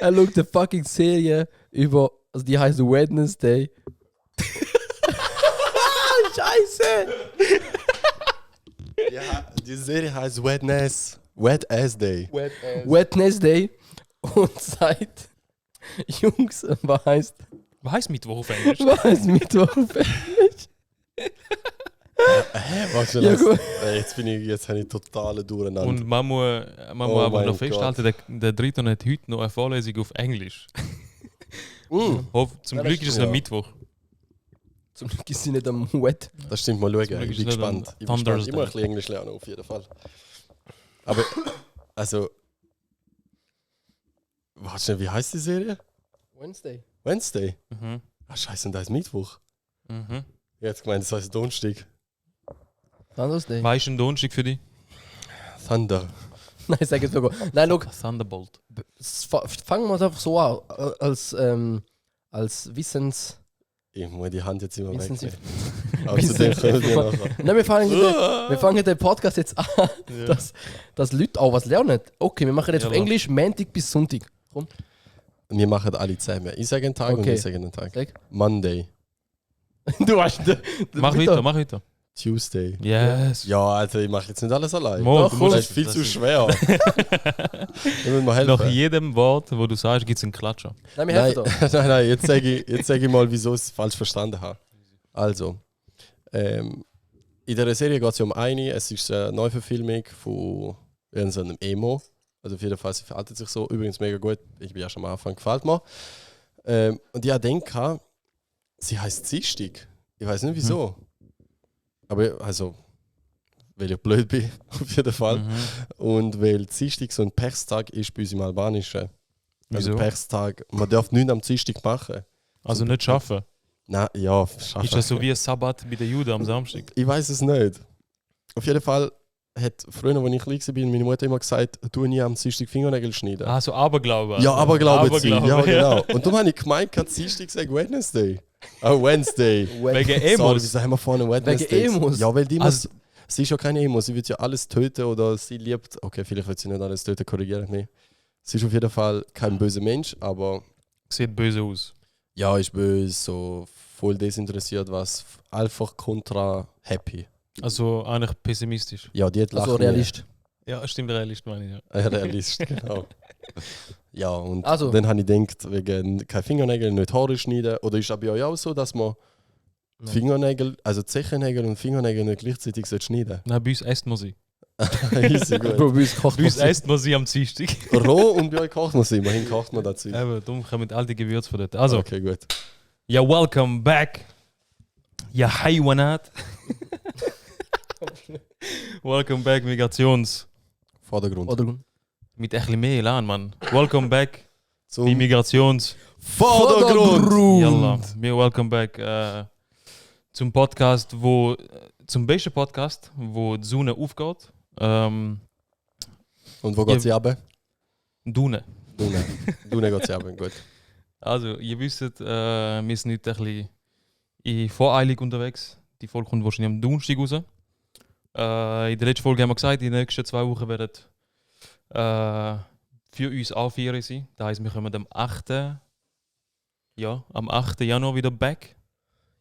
Er schaut eine fucking Serie über, also die heißt Wednesday. Scheiße! Ja, die Serie heißt Wet Ass Day. Wednesday und sagt, Jungs, was heißt Mittwoch auf Englisch? Mittwoch auf Englisch? Warte, Ja, gut. jetzt habe ich totale Durcheinander. Und man muss Oh aber mein noch festhalten, der Dritte hat heute noch eine Vorlesung auf Englisch. Zum Ja, Glück ist es ja. noch Mittwoch. Zum Glück ist sie nicht am Wet. Das stimmt, mal schauen. Glück Ich ist bin nicht gespannt. ein Ich bin gespannt. Ich Thundersday. muss ein bisschen Englisch lernen, auf jeden Fall. Aber, also... Warte schnell, wie heißt die Serie? Wednesday. Wednesday? Mhm. Ah, scheiße, und da ist Mittwoch. Mhm. Jetzt gemeint, das heißt Donnerstag. Thunder's Day. Weißt du ein Donnerstag für dich? Thunder. Nein, sag jetzt sogar. Nein, look, Thunderbolt. fangen wir es einfach so an. Als Wissens... Ich muss die Hand jetzt immer Wissens- wegnehmen. Außerdem können wir nachher. Nein, wir fangen den Podcast jetzt an, dass Leute auch was lernen. Okay, wir machen jetzt Ja, auf Englisch Montag bis Sonntag. Komm, Wir machen alle zusammen. Ich sage einen Tag und Okay. ich sage einen Tag. sag. Monday, Du hast den. Mach weiter. Tuesday. Yes. Ja, also ich mache jetzt nicht alles allein. Mo, Doch, du komm. musst Das ist viel zu schwer. Da müssen wir helfen. Nach jedem Wort, wo du sagst, gibt es einen Klatscher. Nein, wir Nein, helfen da. nein, jetzt sag ich mal, wieso ich es falsch verstanden habe. Also, in dieser Serie geht es ja um eine. Es ist eine Neuverfilmung von irgendeinem Emo. Also auf jeden Fall, sie verhaltet sich so. Übrigens mega gut. Ich bin ja schon am Anfang, gefällt mir. Und ich habe gedacht, sie heißt Dienstag. Ich weiß nicht wieso. Aber also, weil ich blöd bin, auf jeden Fall. Und weil Dienstag so ein Pechstag ist bei uns im Albanischen. Also Wieso? Pechstag. Man darf nichts am Dienstag machen. Also nicht schaffen. Nein, ja, schaffe. Ist das so wie ein Sabbat bei den Juden am Samstag? Ich weiß es nicht. Auf jeden Fall hat früher, als ich klein war, meine Mutter immer gesagt, tu nie am Dienstag Fingernägel schneiden. Ah, so Aberglaube. Ja, aber glaube sie. Ja, Aberglaube. genau. Und darum habe ich gemeint, kann Dienstag sagen Wednesday. Wednesday. Wegen Sorry, Emos. wieso haben wir vorne Wednesday? Emos? Ja, weil die Also- sie ist ja keine Emo, sie wird ja alles töten oder sie liebt. Okay, vielleicht wird sie nicht alles töten, korrigieren mich. Sie ist auf jeden Fall kein böser Mensch, aber Sieht böse aus. ja, ist böse, so voll desinteressiert, was einfach kontra happy. Also eigentlich pessimistisch. Ja, die hat lacht Also nie. Realist. Ja, stimmt, Realist meine ich. Ja. Realist, genau. Ja, und Also- dann habe ich gedacht, wegen keine Fingernägel, nicht Haare schneiden. Oder ist es bei euch auch so, dass man die Fingernägel, also die Zechennägel und Fingernägel nicht gleichzeitig schneiden Nein, bei uns esst man sie. sollte? Easy, gut. Bro, bei uns kocht Bei uns man esst man sie am Dienstag. Roh und bei euch kocht man sie, immerhin kocht man dazu. Eben, darum kommen all die Gewürze von dort. Also, Okay, gut. ja, welcome back. Ja, Haywanat. Welcome back, Migrations. Vordergrund. Oder Mit ein bisschen mehr Elan, Mann. Welcome back, bei Zum Migrations. Vordergrund! Yalla, wir welcome back zum Podcast, zum besten Podcast, wo die Sonne aufgeht. Und wo geht sie runter? Dune. Dune geht sie runter, gut. Also, ihr wisst, wir sind heute ein bisschen in Voreilung unterwegs. Die Folge kommt wahrscheinlich am Donnerstag raus. In der letzten Folge haben wir gesagt, die nächsten 2 Wochen werden für uns auch Ferien sein. Das heisst, wir kommen am 8. Januar wieder back.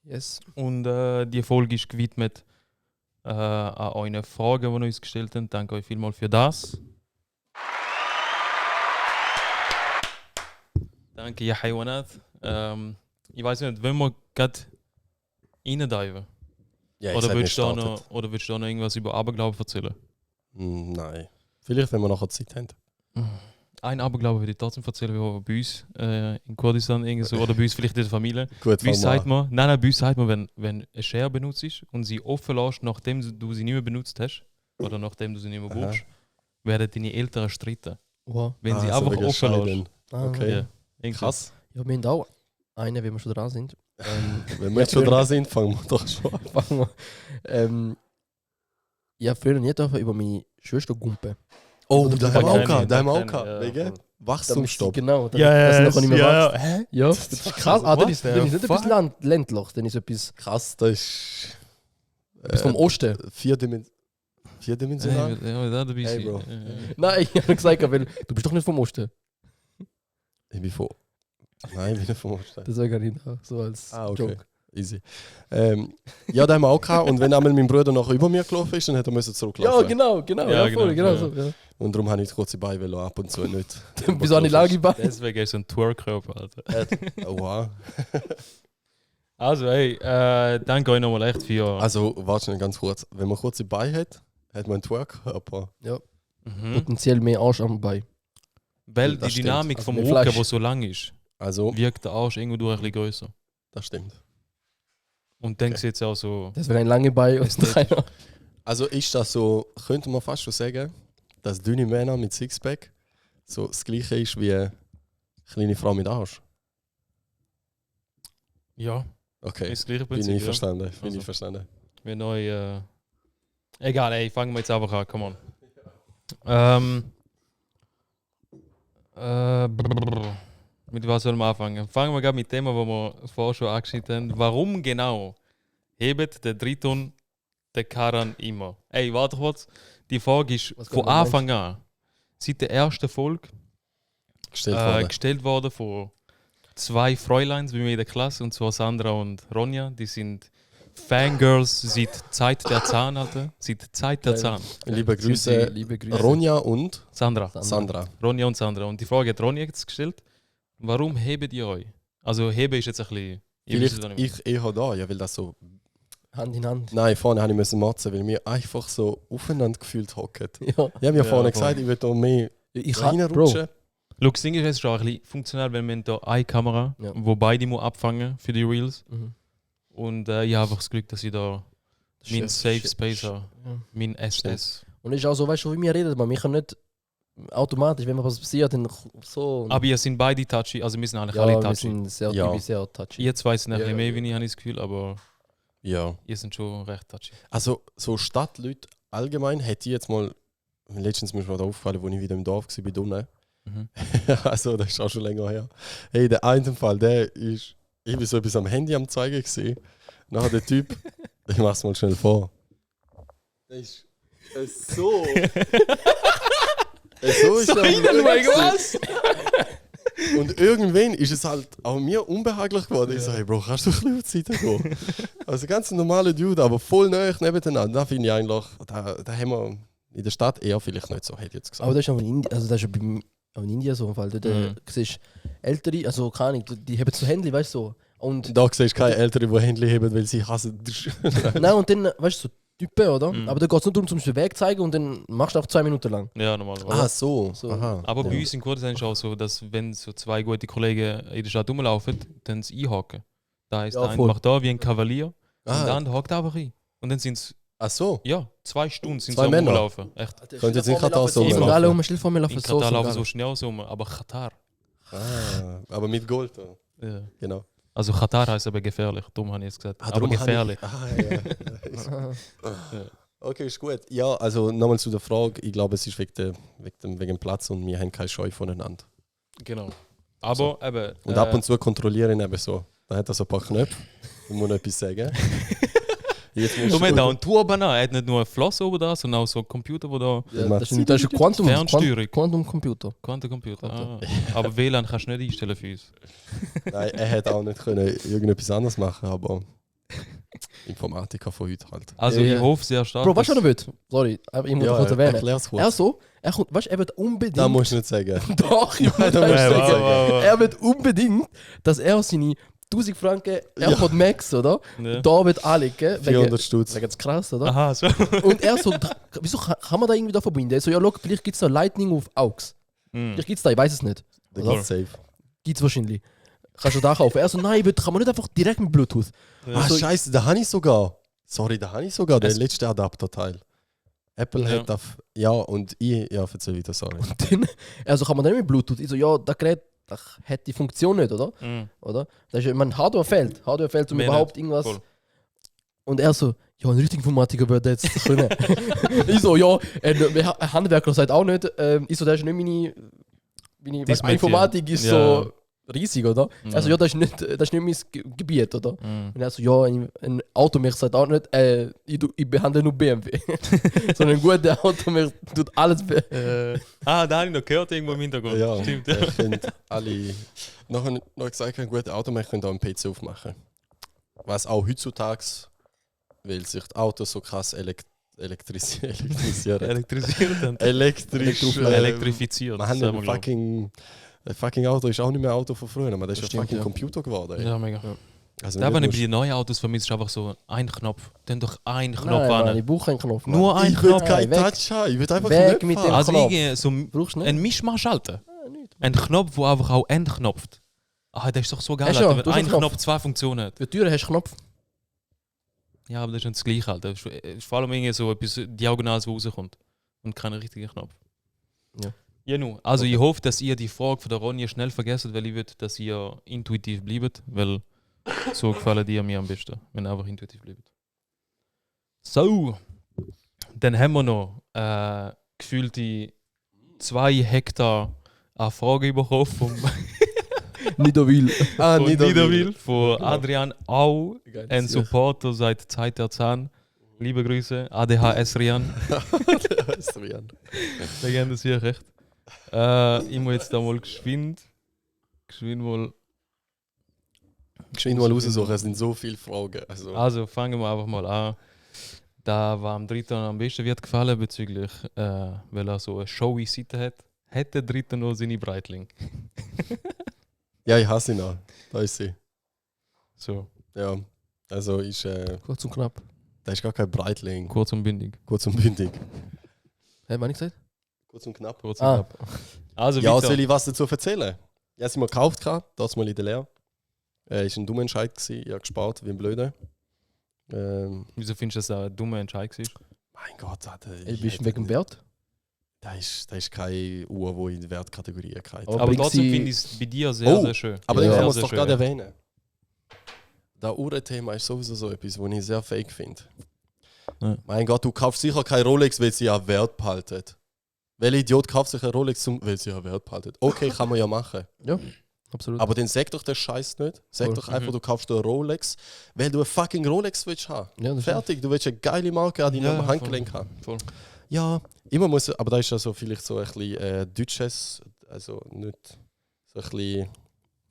Yes. Und die Folge ist gewidmet an euren Fragen, die ihr uns gestellt habt. Danke euch vielmals für das. Danke, ja, Haywanat. Ich weiß nicht, wenn wir gerade reindiven? Ja, ich Oder sag, willst, wir du starten. willst du noch irgendwas über Aberglauben erzählen? Nein. Vielleicht, wenn wir nachher Zeit haben. Ein Aberglaube würde ich trotzdem erzählen, wie bei uns in Kurdistan irgendwie so, oder bei uns vielleicht in der Familie. Gut, Bei uns fangen wir sagt man, nein, bei uns sagt man, wenn eine Schere benutzt ist und sie offen lässt, nachdem du sie nicht mehr benutzt hast, oder nachdem du sie nicht mehr Aha. brauchst, werden deine Eltern streiten. Wow. Wenn sie so einfach wegen offen Scheiden. lässt. Ah, Okay. Ja, irgendwie so. Krass. Ja, wir haben auch einen, wenn wir schon dran sind. Wenn wir jetzt schon dran sind, fangen wir doch schon an. Fangen wir. Ich habe früher nicht über meine Schwester gumpen. Oh, Oder da die haben wir auch Bakterien, gehabt. Da haben wir auch Bakterien, gehabt. ja, Wegen voll. Wachstumsstopp. Genau, dass es noch nicht mehr wächst. Hä? Ja, das ist krass. Ah, dann ist What the nicht etwas ländlich, dann ist etwas Krass, das ist vom Osten. vierdimensional. Ja, da dabei Hey, sein. Bro. Nein, ich habe gesagt, weil du bist doch nicht vom Osten. Ich irgendwie von... Nein, wieder vom Holstein. Das wäre gar nicht so als Okay. Joke. Easy. Ja, den haben wir auch gehabt. Und wenn einmal mein Bruder noch über mir gelaufen ist, dann hat er müssen zurücklaufen. Ja, genau. Ja, Ja, voll, genau, genau ja. so. Ja. Und darum habe ich kurze Beine ab und zu nicht. Wieso habe ich lange bei? Deswegen ist so ein Twerk-Körper, Alter. Oh, wow. Also, hey, danke euch nochmal echt für. Also, warte schnell ganz kurz. Wenn man kurze Beine hat, hat man einen Twerk-Körper. Mhm. Potenziell mehr Arsch am Bein. Weil die Das stimmt. Dynamik Also vom mehr Rücken, Fleisch. der so lang ist, Also, wirkt der Arsch irgendwo durch ein bisschen grösser. das stimmt. Und dann sieht es auch so. Das wäre ein lange Bein und drei. Also ist das so, könnte man fast schon sagen, dass dünne Männer mit Sixpack so das gleiche ist wie eine kleine Frau mit Arsch? Ja, Okay, ist das gleiche bin Prinzip. ich verstanden. Bin Also. ich verstanden. Wenn neu. Egal, ey, fangen wir jetzt einfach an, come on. Mit was sollen wir anfangen? Fangen wir gerade mit dem, was wir vorher schon angeschnitten haben. Warum genau hebt der Triton den Karren immer? Ey, warte kurz. Die Frage ist Was von genau meinst du? Anfang an, seit der ersten Folge, Gestellt worden. gestellt worden von zwei Fräuleins bei mir in der Klasse, und zwar Sandra und Ronja. Die sind Fangirls seit Zeit der Zahn, Alter. Seit Zeit der Geil. Zahn. Liebe Grüße, Liebe Grüße. Ronja und Sandra. Sandra. Ronja und Sandra. Und die Frage hat Ronja jetzt gestellt. Warum hebt ihr euch? Also heben ist jetzt ein bisschen... ihr wisst es Vielleicht auch nicht ich eher da, ja, weil das so... Hand in Hand. Nein, vorne habe ich müssen motzen, weil wir einfach so aufeinander gefühlt hocken. Ja. Ich habe ja Ja, vorne voll. gesagt, ich will da mehr Ich kann, Bro. reinrutschen. Schau, das Ding ist, es ist auch ein bisschen funktional, weil wir haben da eine Kamera, Ja. wo beide muss abfangen für die Reels. Mhm. Und ich habe einfach das Glück, dass ich da meinen Safe Shit, Space shit. habe. Ja. Mein SS. Und es ist auch so, weißt du, wie wir reden, man. Wir können nicht automatisch, wenn mir was passiert, dann so. Aber ihr sind beide touchy, also wir sind eigentlich ja, alle wir touchy. sind sehr, Ja. ich bin sehr touchy. Ihr zwei sind ein Ja, bisschen ja, mehr, wie ich habe das Gefühl, aber Ja. ihr sind schon recht touchy. Also, so Stadtleute allgemein hätte ich jetzt mal... Letztens ist mir da aufgefallen, als ich wieder im Dorf war, bei Dunne. Mhm. Also, das ist auch schon länger her. Hey, der eine Fall, der ist... Ich war so etwas am Handy am zeigen gesehen. Nachher der Typ... Ich mach's mal schnell vor. Der ist... so... so ist er was? Und irgendwann ist es halt auch mir unbehaglich geworden. Ich so, hey Bro, kannst du ein bisschen auf die Seite gehen? Also ganz ein normaler Dude, aber voll nahe nebeneinander. Da finde ich eigentlich, da haben wir in der Stadt eher vielleicht nicht so, hätte ich jetzt gesagt. Aber das ist auch in Indien, also das ist ja auch in Indien so ein Fall. Da siehst du Ältere, also keine Ahnung, die haben so Handy, weißt du so. Und Da siehst du keine Ältere, die Händchen heben, weil sie hassen. nein, und dann, weißt du, so Typen, oder? Mhm. Aber da geht es nur darum, zum den Weg zeigen und dann machst du auch 2 Minuten lang. Ja, normalerweise. Ah, so. So. Aha. Aber bei Ja. uns in Kurdistan ist es auch so, dass wenn so zwei gute Kollegen in der Stadt rumlaufen, dann sie einhaken. Da heißt Ja, der eine voll. macht da wie ein Kavalier und Ah. der andere hakt einfach rein. Und dann sind es, Ach so. ja, 2 Stunden sind Zwei sie am Männer? rumlaufen. Echt. Könnte jetzt in Katar so so. laufen. Alle um, still vor mir laufen In so. Katar laufen geil. so schnell so rum, aber Katar. Ah, aber mit Gold. Ja. Genau. Also Katar heißt aber gefährlich, dumm habe ich jetzt gesagt. Aber darum gefährlich. Ja. Okay, ist gut. Ja, also nochmal zu der Frage. Ich glaube, es ist wegen dem Platz und wir haben keine Scheu voneinander. Genau. Aber eben. Und ab und zu kontrollieren eben so. Da hat er so ein paar Knöpfe und muss noch etwas sagen. Jetzt musst Du meinst auch einen Turban an. Er hat nicht nur ein Floss oben da, sondern auch so einen Computer, wo da. Ja, das ist ein Fernsteuerung. Quantum-Computer. Quantencomputer. Ah. Aber WLAN kannst du nicht einstellen für uns. Nein, er hätte auch nicht können irgendetwas anderes machen, aber Informatiker von heute halt. Also Ja, ja. ich hoffe sehr stark. Bro, weißt du, was dass- er will? Sorry, aber ich muss Ja, kurz erwähnen. erklär's kurz. Er so, weißt du, er wird unbedingt. Das musst du nicht sagen. Doch, ich Nein, da muss musst du nicht sagen. sagen. Er wird unbedingt, dass er seine 1000 Franken AirPod Max, oder? Ja. Da wird anlegen. 400 Stutz. Wegen das krass, oder? Aha, so. Und er so, wieso kann man da irgendwie da verbinden? Er so, ja, look, vielleicht gibt es da Lightning auf AUX. Hm. Vielleicht gibt es da, ich weiß es nicht. Der Oder? geht safe. Gibt es wahrscheinlich. Kannst du da kaufen? Er so, nein, kann man nicht einfach direkt mit Bluetooth. Ja. Ah, So- Scheiße, da habe ich sogar. Sorry, da habe ich sogar den Es- letzten Adapterteil. Apple Ja. hat auf. Ja, und ich. Ja, erzähl wieder, sorry. Dann, er so, kann man nicht mit Bluetooth? Ich so, ja, das Gerät das hat die Funktion nicht, oder? Hm. Oder? Das ist, man, Hardware fehlt. Hardware fehlt, um Mehr überhaupt nicht. irgendwas. Voll. Und er so, ja, ein richtiger Informatiker würde jetzt können. Ich so, ja, ein Handwerker sagt auch nicht. Ich so, das ist nicht meine Das meint Informatik ist ihr. so riesig, oder? Also ja, das ist nicht mein Gebiet, oder? Und er so, ja, ein Auto mich sagt auch nicht, ich behandle nur BMW. Sondern ein guter Auto mich tut alles da habe ich noch gehört irgendwo im Hintergrund. Ja, Stimmt. ich finde alle. Noch gesagt, ein guter Automech könnte auch einen PC aufmachen. Was auch heutzutage, weil sich die Autos so krass elektrisieren. Elektrisiert. Elektrifiziert. Man hat ein fucking Auto ist auch nicht mehr ein Auto von früher, man ist ein fucking Computer geworden. Ja, mega. Ja. Also Da, wenn ich bei den neuen Autos vermisse, ist einfach so ein Knopf. Dann doch ein Knopf an. Ich brauche einen Knopf. Mann. Nur ein ich will Knopf. keinen Weg. Touch haben, ich will einfach Weg nicht mit fahren. dem Also Knopf. irgendwie so Brauchst du nicht? ein Mischmasch schalten. Nicht. Ein Knopf, der einfach auch entknopft. Ah, das ist doch so geil, Hast du Alter, ja, wenn du hast ein einen Knopf zwei Funktionen hat. Für die Türen hast du einen Knopf. Ja, aber das ist nicht das Gleiche, Alter. Das ist vor allem irgendwie so etwas Diagonales, was rauskommt. Und kein richtiger Knopf. Ja. Ja, nun. Also Okay. ich hoffe, dass ihr die Frage von der Ronja schnell vergesst, weil ich will, dass ihr intuitiv bleibt, weil so gefallen die mir am besten, wenn ihr einfach intuitiv bleibt. So, dann haben wir noch gefühlte 2 Hektar an Fragen bekommen vom Niederwil. von Niederwil. Niederwil, von Adrian Au, Geil, ein sicher. Supporter seit Zeit der Zahn. Liebe Grüße, ADHS Rian. Legende ist hier recht. Ich muss jetzt da mal geschwind mal. Geschwind mal raussuchen, es sind so viele Fragen. Also fangen wir einfach mal an. Da war am 3. am besten wird gefallen bezüglich, weil er so eine showy Seite hat. Hat der 3. noch seine Breitling? Ja, ich hasse ihn auch. Da ist sie. So, Ja, also Kurz und knapp. da ist gar kein Breitling. kurz und bündig. Kurz und bündig. Hä, was ich gesagt? Kurz und knapp. Kurz und Ah. knapp. Also Ja, weiter. soll ich was dazu erzählen? Ich habe sie mal gekauft, das mal in der Lehre. War ein dummer Entscheid, ich habe gespart wie ein Blöder. Wieso findest du, dass das ein dummer Entscheid war? Mein Gott, Ey, bist du wegen dem Wert? Das ist keine Uhr, die in die Wertkategorie geht. Aber Aber bringt trotzdem sie- finde ich es bei dir sehr, Oh, sehr schön. Aber Ja. dann kann Sehr, man es sehr doch schön, gerade ja. erwähnen. Das Uhrenthema ist sowieso so etwas, was ich sehr fake finde. Ja. Mein Gott, du kaufst sicher keine Rolex, weil sie ja Wert behalten. Welcher Idiot kauft sich eine Rolex, weil sie ja Wert behalten? Okay, kann man ja machen. Ja, absolut. Aber dann sag doch den Scheiß nicht. Sag Voll. doch einfach, du kaufst dir eine Rolex, weil du eine fucking Rolex willst haben. Ja, das Fertig, du willst eine geile Marke an deinem Ja, Handgelenk haben. Voll. Ja, immer muss, aber da ist ja so vielleicht so ein bisschen deutsches, also nicht so ein bisschen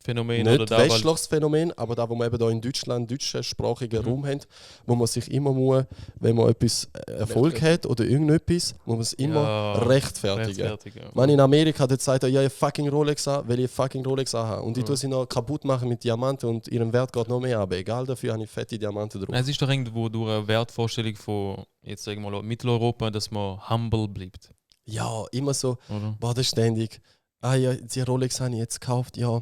Phänomen oder nicht da, weil westliches Phänomen, aber da, wo wir eben hier in Deutschland deutschsprachigen Raum haben, wo man sich immer muss, wenn man etwas Erfolg hat oder irgendetwas, muss man es immer Ja, rechtfertigen. rechtfertigen. Man in Amerika hat sagt, ja, ich fucking Rolex an, weil ich fucking Rolex habe. Und ich tue sie noch kaputt machen mit Diamanten und ihren Wert geht noch mehr ab. Egal, dafür habe ich fette Diamanten drauf. Es ist doch irgendwo durch eine Wertvorstellung von, jetzt sagen wir mal, Mitteleuropa, dass man humble bleibt. Ja, immer so, Oder? bodenständig. Ah ja, die Rolex habe ich jetzt gekauft, ja.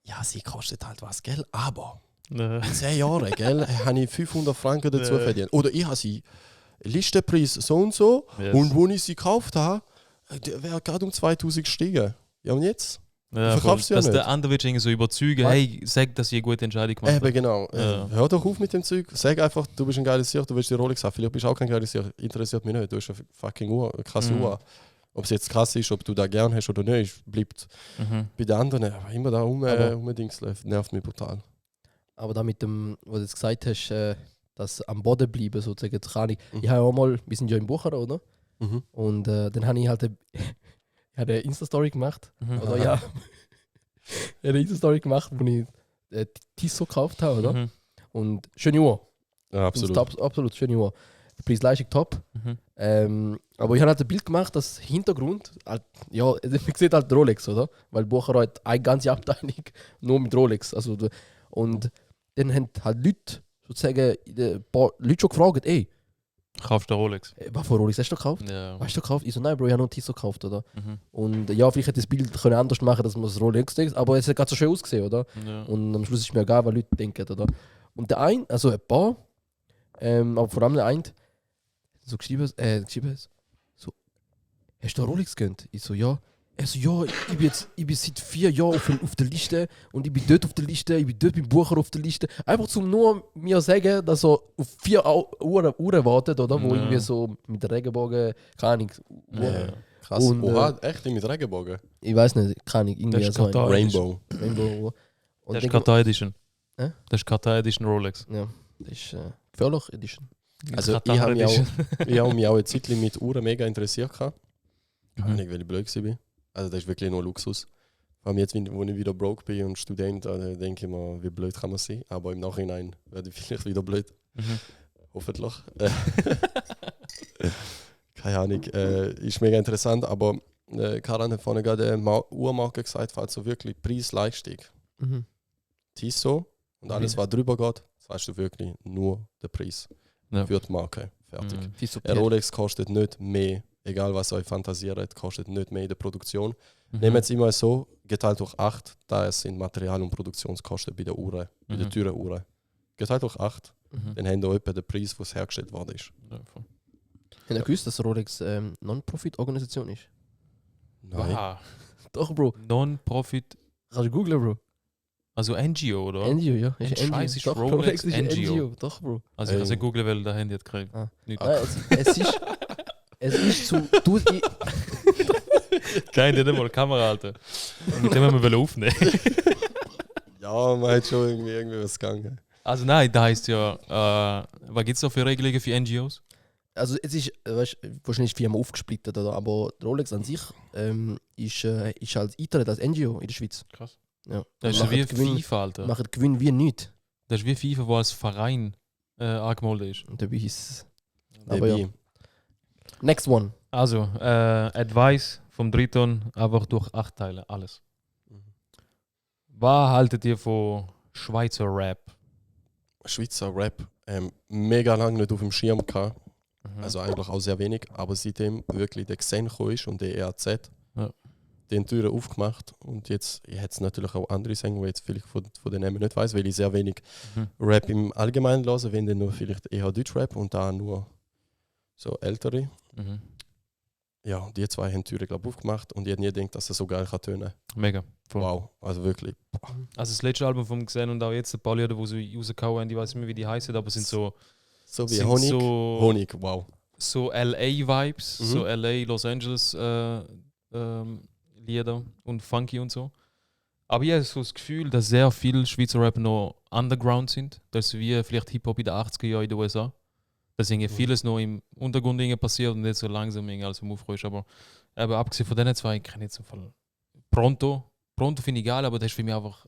Ja, sie kostet halt was, gell? Aber Ja. 10 Jahre, gell, habe ich 500 Franken dazu Ja. verdient. Oder ich habe sie Listenpreis so und so Yes. und wo ich sie gekauft habe, der wäre gerade um 2000 gestiegen. Ja und jetzt? Ja, verkaufst voll. du ja Dass nicht. der andere wird irgendwie so überzeugen, Was? hey, sag, dass ich eine gute Entscheidung gemacht Eben habe. genau. Ja. Hör doch auf mit dem Zeug. Sag einfach, du bist ein geiles Sieg, du willst die Rolex haben. Vielleicht bist du auch kein geiles Sieg. Interessiert mich nicht. Du hast eine fucking Uhr, eine krasse Uhr. Ob es jetzt krass ist, ob du da gern hast oder nicht, bleibt Mhm. bei den anderen. Aber immer da Aber- unbedingt nervt mich brutal. Aber da mit dem, was du jetzt gesagt hast, dass am Boden bleiben, sozusagen, jetzt kann ich. Mhm. Ich habe ja auch mal, wir sind ja in Buchera, oder? Mhm. Und dann habe ich halt eine Insta-Story gemacht. Mhm. Oder ja. Ich habe eine Insta-Story gemacht, wo ich Tissot gekauft habe, oder? Mhm. Und schöne Uhr. Ja, Absolut. absolut. Absolut schöne Uhr. Preis-Leistung top. Mhm. Aber ich habe halt ein Bild gemacht, das Hintergrund, halt, ja, man sieht halt Rolex, oder? Weil Buchera hat eine ganze Abteilung nur mit Rolex. Also, und dann haben halt Leute, sozusagen, ein paar Leute schon gefragt, ey, Kaufst du Rolex? was für Rolex hast du gekauft? Ja. Hast du gekauft? Ich so, nein, Bro, ich habe nur Tissot gekauft, oder? Mhm. Und ja, vielleicht hätte das Bild können anders machen, dass man das Rolex denkt, aber es hat gerade so schön ausgesehen, oder? Ja. Und am Schluss ist mir egal, was Leute denken, oder? Und der ein, also ein paar, aber vor allem der ein, so geschrieben, so, hast du eine Rolex gegönnt? Ich so, ja. Er so, ja, ich bin seit 4 Jahren auf der Liste und ich bin dort auf der Liste, ich bin dort beim Bucher auf der Liste. Einfach zum nur mir sagen, dass er auf 4 Uhren wartet, oder? Wo Ja. irgendwie so mit der Regenbogen, keine Ahnung, Ja. Krass. Und, Oha, echt mit Regenbogen. ich weiß nicht, keine Ahnung, irgendwie Das ist so ein Katar. Rainbow. Rainbow. Und Das ist denke Qatar Edition. Hä? Das ist Qatar Edition Rolex. ja, das ist Förloch Edition. Also Qatar ich habe mich, Edition. ich hab mich auch eine Zeit mit Uhren mega interessiert. Mhm. Nicht, weil ich blöd war. Also das ist wirklich nur Luxus. Vor allem jetzt, wo ich wieder broke bin und Student, denke ich mir, wie blöd kann man sein. Aber im Nachhinein werde ich vielleicht wieder blöd. Mhm. Hoffentlich. Keine Ahnung. Ist mega interessant, aber Karan hat vorhin gerade eine Uhrmarke gesagt, also wirklich Preis-Leistung. Mhm. Tissot und alles, was drüber geht, zahlst du wirklich nur den Preis Ja. für die Marke. Fertig. Mhm. Wie so Ein Rolex kostet nicht mehr, egal was euch fantasiert, kostet nicht mehr in der Produktion. Mhm. Nehmen es immer so, geteilt durch 8, da sind Material- und Produktionskosten bei der Uhr, bei der teuren Uhr. Geteilt durch 8, Mhm. dann haben wir etwa den Preis, wo es hergestellt worden ist. Ja, voll. Habt ihr gewusst, dass Rolex Non-Profit-Organisation ist? Nein. Wow. Doch, Bro. Non-Profit, Kannst du googlen, Bro. also NGO, oder? NGO, ja. Ein Ist Scheiß ist Doch, Rolex ist NGO. Doch, Bro. Also ich kann es Ey. nicht googeln, weil da Handy hat gekriegt. Ah. Nicht. Nein, es ist zu... Du, Kein, der hat mal eine Kamera, Alter. Mit dem haben wir aufnehmen. Ja, man hat schon irgendwie was gegangen. Also nein, da heißt ja, was gibt es da für Regelungen für NGOs? also es ist, weißt, wahrscheinlich Firma aufgesplittet, oder? Aber Rolex an sich ist als eintritt als NGO in der Schweiz. Krass. Ja. Das ist Machen wie Gewinn- FIFA, Alter. Machen Gewinn wie nichts. Das ist wie FIFA, wo als Verein angemeldet ist. Und dabei ist aber ja. Dabei. Next one. Also, Advice vom Driton, einfach durch 8 Teile, alles. Was haltet ihr von Schweizer Rap? Schweizer Rap mega lange nicht auf dem Schirm gehabt. Mhm. Also eigentlich auch sehr wenig, aber seitdem wirklich der Xen gekommen ist und der ERZ, Ja. den Türen aufgemacht und jetzt, ich hätte es natürlich auch andere Sänger, die jetzt vielleicht von den Namen nicht weiß, weil ich sehr wenig Mhm. Rap im Allgemeinen höre, wenn dann nur vielleicht eher Deutschrap und da nur so ältere. Mhm. Ja, die zwei haben die Türen glaube ich aufgemacht und ich hätte nie gedacht, dass es so geil kann tönen. Mega. Voll. Wow, also wirklich. Also das letzte Album vom gesehen und auch jetzt ein paar Lieder, die sie rausgehauen haben, ich weiß nicht mehr, wie die heißen, aber sind so, So wie sind Honig. so, Honig, wow. so LA-Vibes, Mhm. so LA, Los Angeles Lieder und funky und so. Aber ich habe so das Gefühl, dass sehr viele Schweizer Rapper noch underground sind. Das ist wie vielleicht Hip-Hop in den 80er Jahren in den USA. Dass irgendwie vieles noch im Untergrund irgendwie passiert und jetzt so langsam irgendwie alles am Aufruhr ist. Aber abgesehen von denen zwei kenne ich jetzt im Fall Pronto. Pronto finde ich geil, aber das ist für mich einfach...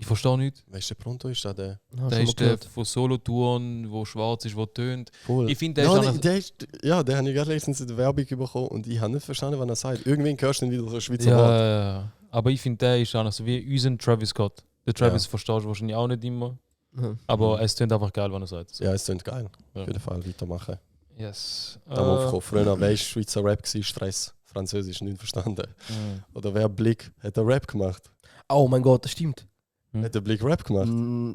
Ich verstehe nicht. Weißt du, Pronto ist da der Der ist der von Solo-Touren, wo schwarz ist, wo tönt. voll. Ich finde, der Ja, ist auch noch- der ist, ja, den habe ich gerade letztens in der Werbung bekommen und ich habe nicht verstanden, was er sagt. Irgendwann hörst du dann wieder so ein Schweizer Wort. Ja, aber ich finde, der ist auch noch so wie unseren Travis Scott. Der Travis Ja. verstehst du wahrscheinlich auch nicht immer, Mhm. aber es tönt einfach geil, wenn er sagt. So. Ja, es klingt geil. Ja. Auf jeden Fall weitermachen. Yes. Da mal aufgekommen. Früher, weißt du, Schweizer Rap war Stress. Französisch nicht verstanden. Oder wer Blick hat der Rap gemacht? Oh mein Gott, das stimmt. Hat der Blick Rap gemacht?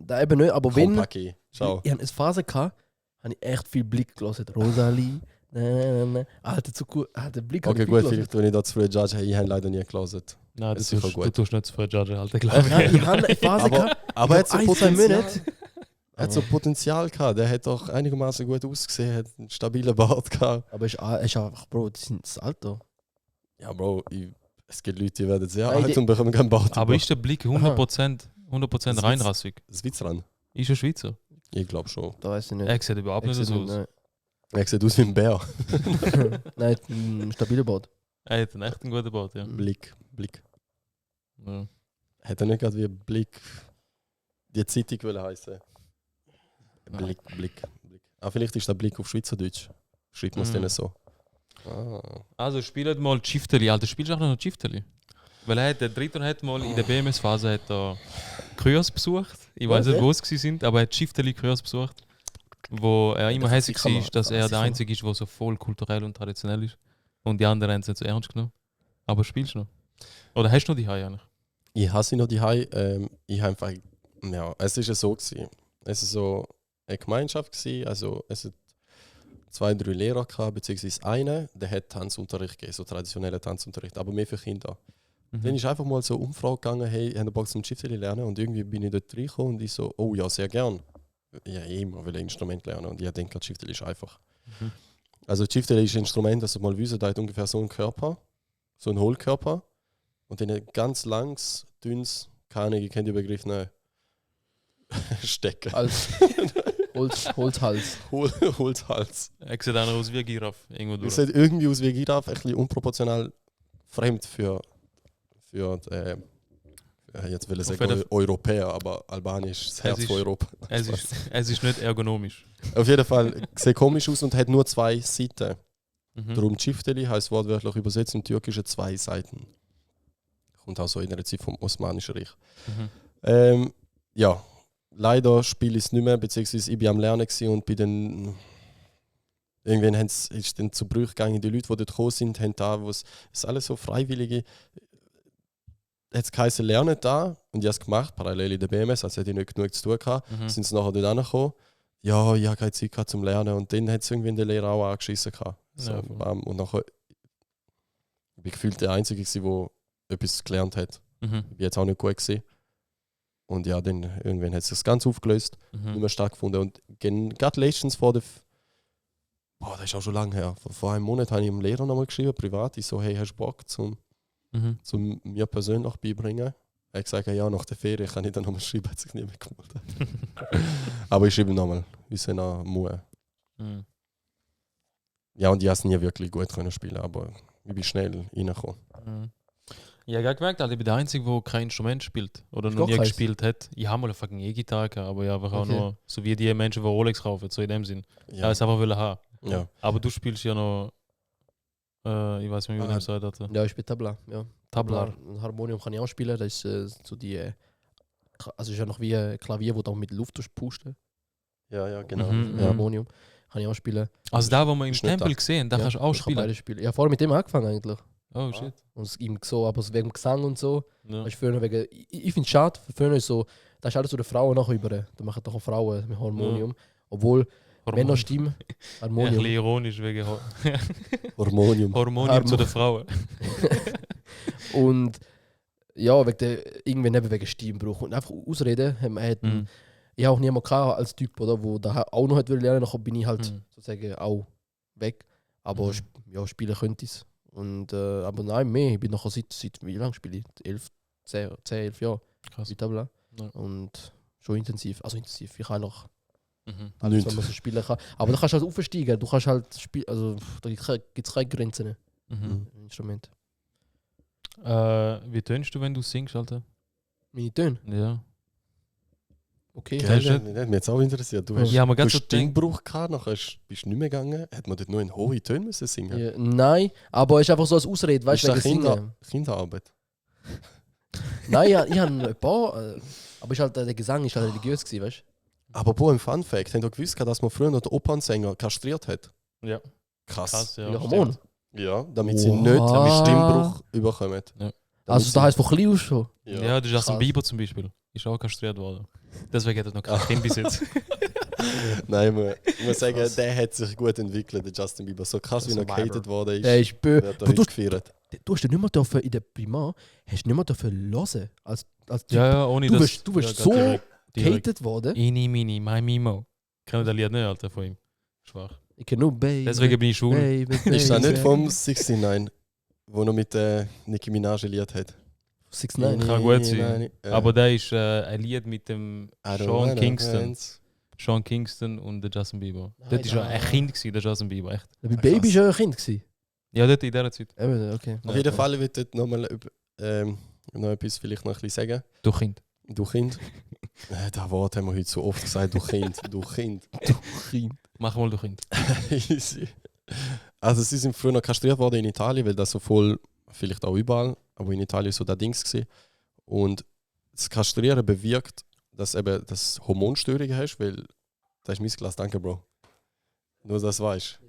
Da eben nicht, aber wenn... Kompaki. Schau. Ich hatte eine Phase, habe ich echt viel Blick gelassen. Rosalie. Alter, zu gut. Der Blick Okay, hab ich gut, viel vielleicht, wenn ich da zu früh judge, hey, ich habe leider nie gelesen. Nein, Das ist sicher du gut. tust nicht zu viel judgen, Alter, glaube ich. gelassen. Ich habe eine Phase Aber, gehabt. aber er hat so ein, zwei Potenzial. Monate. Er hat so Potenzial gehabt. Der hat doch einigermaßen gut ausgesehen, hat einen stabilen Bart gehabt. Aber es ist einfach, Bro, das sind das Alter. Ja, Bro, es gibt Leute, die werden sehr Nein, alt die- und bekommen keinen Bart. Aber ist der Blick 100% reinrassig? Das ist Witz dran. Ist er Schweizer? Ich glaube schon. Da weiß ich nicht. Er sieht überhaupt nicht Ich so sehe aus. nicht, Er sieht aus wie ein Bär. nein, ein stabiler Bart. Er hat einen echt einen guten Bart, ja. Blick. Ja. Hat er nicht gerade wie Blick die Zeitung will heißen? Blick. Ah, vielleicht ist der Blick auf Schweizerdeutsch. Schreibt man es Mhm. denen so. Ah. Also spielt mal Chifteli. Alter, spielst du auch noch Chifteli? Weil der Dritter hat mal in der BMS-Phase hat er Kurs besucht. Ich weiß nicht, wo es sie sind, aber er hat Chifteli Kurs besucht. Wo er immer hässlich sicher war, mal. dass er der Sicher mal. Einzige ist, der so voll kulturell und traditionell ist. Und die anderen haben es nicht so ernst genommen. Aber spielst du noch? Oder hast du noch die Haie eigentlich? Ich hasse noch die Hai. Ich habe einfach. Ja, es ist ja so gewesen. Es ist so eine Gemeinschaft gewesen. Also es hat 2, 3 Lehrer gehabt, beziehungsweise einer, der hat Tanzunterricht gegeben, so traditionellen Tanzunterricht, aber mehr für Kinder. Dann ist einfach mal so eine Umfrage gegangen, hey, haben ihr Bock zum Chifteli lernen? Und irgendwie bin ich dort reingekommen und ich so, oh ja, sehr gern. Ja, immer will ein Instrument lernen und ich denke, Chifteli ist einfach. Mhm. Also Chifteli ist ein Instrument, das du mal wissen, da hat ungefähr so einen Körper, so einen Hohlkörper. und dann ein ganz langes, dünnes, keine Ahnung, ich kenne den Begriff nicht. Stecken. Holzhals. Holzhals. Er sieht auch noch aus wie eine Giraffe. Irgendwo durch. Es sieht irgendwie aus wie eine Giraffe, ein bisschen unproportional fremd für jetzt will ich Auf sagen jeden- Europäer, aber Albanisch ist das Herz ist- von Europa. Es ist nicht ergonomisch. Auf jeden Fall sieht komisch aus und hat nur 2 Seiten. Mhm. Darum Çifteli heißt wortwörtlich übersetzt im Türkischen 2 Seiten. Kommt auch so in der Zeit vom Osmanischen Reich. Mhm. Ja, leider spiele ich es nicht mehr, beziehungsweise ich war am Lernen gewesen und bei den irgendwann ist es dann zu Brüchen gegangen. Die Leute, die dort gekommen sind, haben da, wo es ist alles so Freiwillige, hat es geheißen, lernen da und ich habe es gemacht, parallel in der BMS, also hätte ich nicht genug zu tun gehabt. Mhm. Sind sie nachher dort angekommen. Ja, ich habe keine Zeit gehabt zum Lernen und dann hat es irgendwie der Lehrer auch angeschissen gehabt. So, Ja, voll. und nachher ich war gefühlt der Einzige, der etwas gelernt hat. Mhm. Ich war jetzt auch nicht gut gewesen. Und ja, dann irgendwann hat sich das ganz aufgelöst, nicht Mhm. mehr stattgefunden. Und gerade letztens vor der das ist auch schon lange her. Vor einem Monat habe ich dem Lehrer nochmal geschrieben, privat. Ich so, hey, hast du Bock zum mir persönlich beibringen? Er hat gesagt, ja, nach der Ferien kann ich dann nochmal schreiben, hat sich nicht mehr gemeldet. Aber ich schreibe ihm nochmal, wir sind auch Mühe. Mhm. Ja, und ich habe es nie wirklich gut können spielen, aber ich bin schnell reingekommen. Mhm. Ja, ich habe gemerkt, ich bin der Einzige, der kein Instrument spielt oder Ist noch gar nie keins. gespielt hat. Ich habe mal eine fucking E-Gitarre gehabt, aber ja, einfach auch Okay. nur so wie die Menschen, die Rolex kaufen, so in dem Sinn. Ja, Ja, es einfach wollen haben. ja. Aber du spielst ja noch, ich weiß nicht, wie man Ah, das sagt. Ja, ich bin Tabla. Ja. Tabla. Ein Harmonium kann ich auch spielen. Das ist so die. Also ist ja noch wie ein Klavier, wo du auch mit Luft pusten. Ja, genau. Mhm, Ja. Harmonium kann ich auch spielen. Also da, wo wir im Ist nicht Tempel da. gesehen, da Ja, kannst du auch ich kann spielen. beide spielen. Ja, vorher mit dem angefangen eigentlich. Oh shit. Und es ihm so, aber wegen dem Gesang und so. Ja. Weißt, früher wegen, ich finde es schade, früher ist so, da ist alles so der Frauen nachher über. Da machen doch auch Frauen mit Harmonium. Obwohl Männerstimme, Ja, ein Harmonium. bisschen ironisch wegen Harmonium. Harmonium zu den Frauen. Und ja, wegen der, irgendwann eben wegen Stimmbruch. Und einfach Ausreden. Mhm. Ich habe auch niemanden gehabt als Typ, oder, wo da auch noch lernen wollte. Nachher bin ich halt Mhm. sozusagen auch weg. Aber Mhm. ja, spielen könnte ich es. Aber nein, mehr. Ich bin nachher seit wie lange spiele ich? 10, 11 Jahre. Krass. Mit Tabla. Ja. Und schon intensiv. Also intensiv. Ich kann noch Mhm. alles, Nicht. wenn man so spielen kann. Aber da kannst du halt aufsteigen. Du kannst halt spielen. Also da gibt es keine Grenzen Mhm. im Instrument. Wie tönst du, wenn du singst, Alter? Meine Töne. Ja. Okay. Gell, Kennst du das hat mich jetzt auch interessiert. Du hast, Ja, aber du ganz so hast Stimmbruch gehabt, nachher bist du nicht mehr gegangen. Hat man dort nur in hohe Töne müssen singen? Ja, nein, aber es ist einfach so als Ausrede, weißt Ist du, das wegen Singen. Kinderarbeit? Nein, ich habe ein paar, aber ist halt, der Gesang ist halt religiös gewesen, weißt Aber boah, ein Fun-Fact, habt ihr gewusst, dass man früher noch den Opernsänger kastriert hat? Ja. Krass. Krass, du? ja. Ja, Hormon. stimmt. Ja, damit sie Wow. nicht einen Stimmbruch überkommen. Also da heißt von klein aus schon. Ja, der Justin Krass. Bieber zum Beispiel ist auch kastriert worden. Deswegen hat er noch kein Kind bis jetzt. Nein, ich muss sagen, Krass. der hat sich gut entwickelt, der Justin Bieber. So krass, wie er Survivor. gehatet worden ist. Der ist bö. Wird er Du, heute du, gefeiert. du hast ja nicht mehr dürfen in der Primar, hast nicht mehr dürfen hören als Typ. Ja, ja, ohne Du das. wirst- du wirst ja, so direkt. Gehatet worden. Ini, mini, my Mimo. Kennt das Lied nicht, Alter, von ihm? Schwach. Ich kenne nur Baby. Deswegen bin ich schwul. Baby, Ist das nicht Baby. vom 69, wo er mit Nicki Minaj ein Lied hat? 6ix9ine. Kann gut sein. Nein, Aber der ist ein Lied mit dem I don't Sean wanna Kingston. dance. Sean Kingston und der Justin Bieber. Nein, Dort war ja ein nein. Kind, gewesen, der Justin Bieber, echt. Bei Baby krass. war ja ein Kind. Gewesen. Ja, dort in dieser Zeit. Eben, okay. Auf jeden Fall wird dort nochmal noch etwas vielleicht noch ein bisschen sagen. Du Kind. Du Kind. Das Wort haben wir heute so oft gesagt, du Kind, du Kind. Kind. Mach mal du Kind. Easy. Also sie sind früher noch kastriert worden in Italien, weil das so voll, vielleicht auch überall, aber in Italien so das Dings gewesen. Und das Kastrieren bewirkt, dass eben das Hormonstörungen hast, weil das ist mein Glas, danke Bro. Nur das weißt.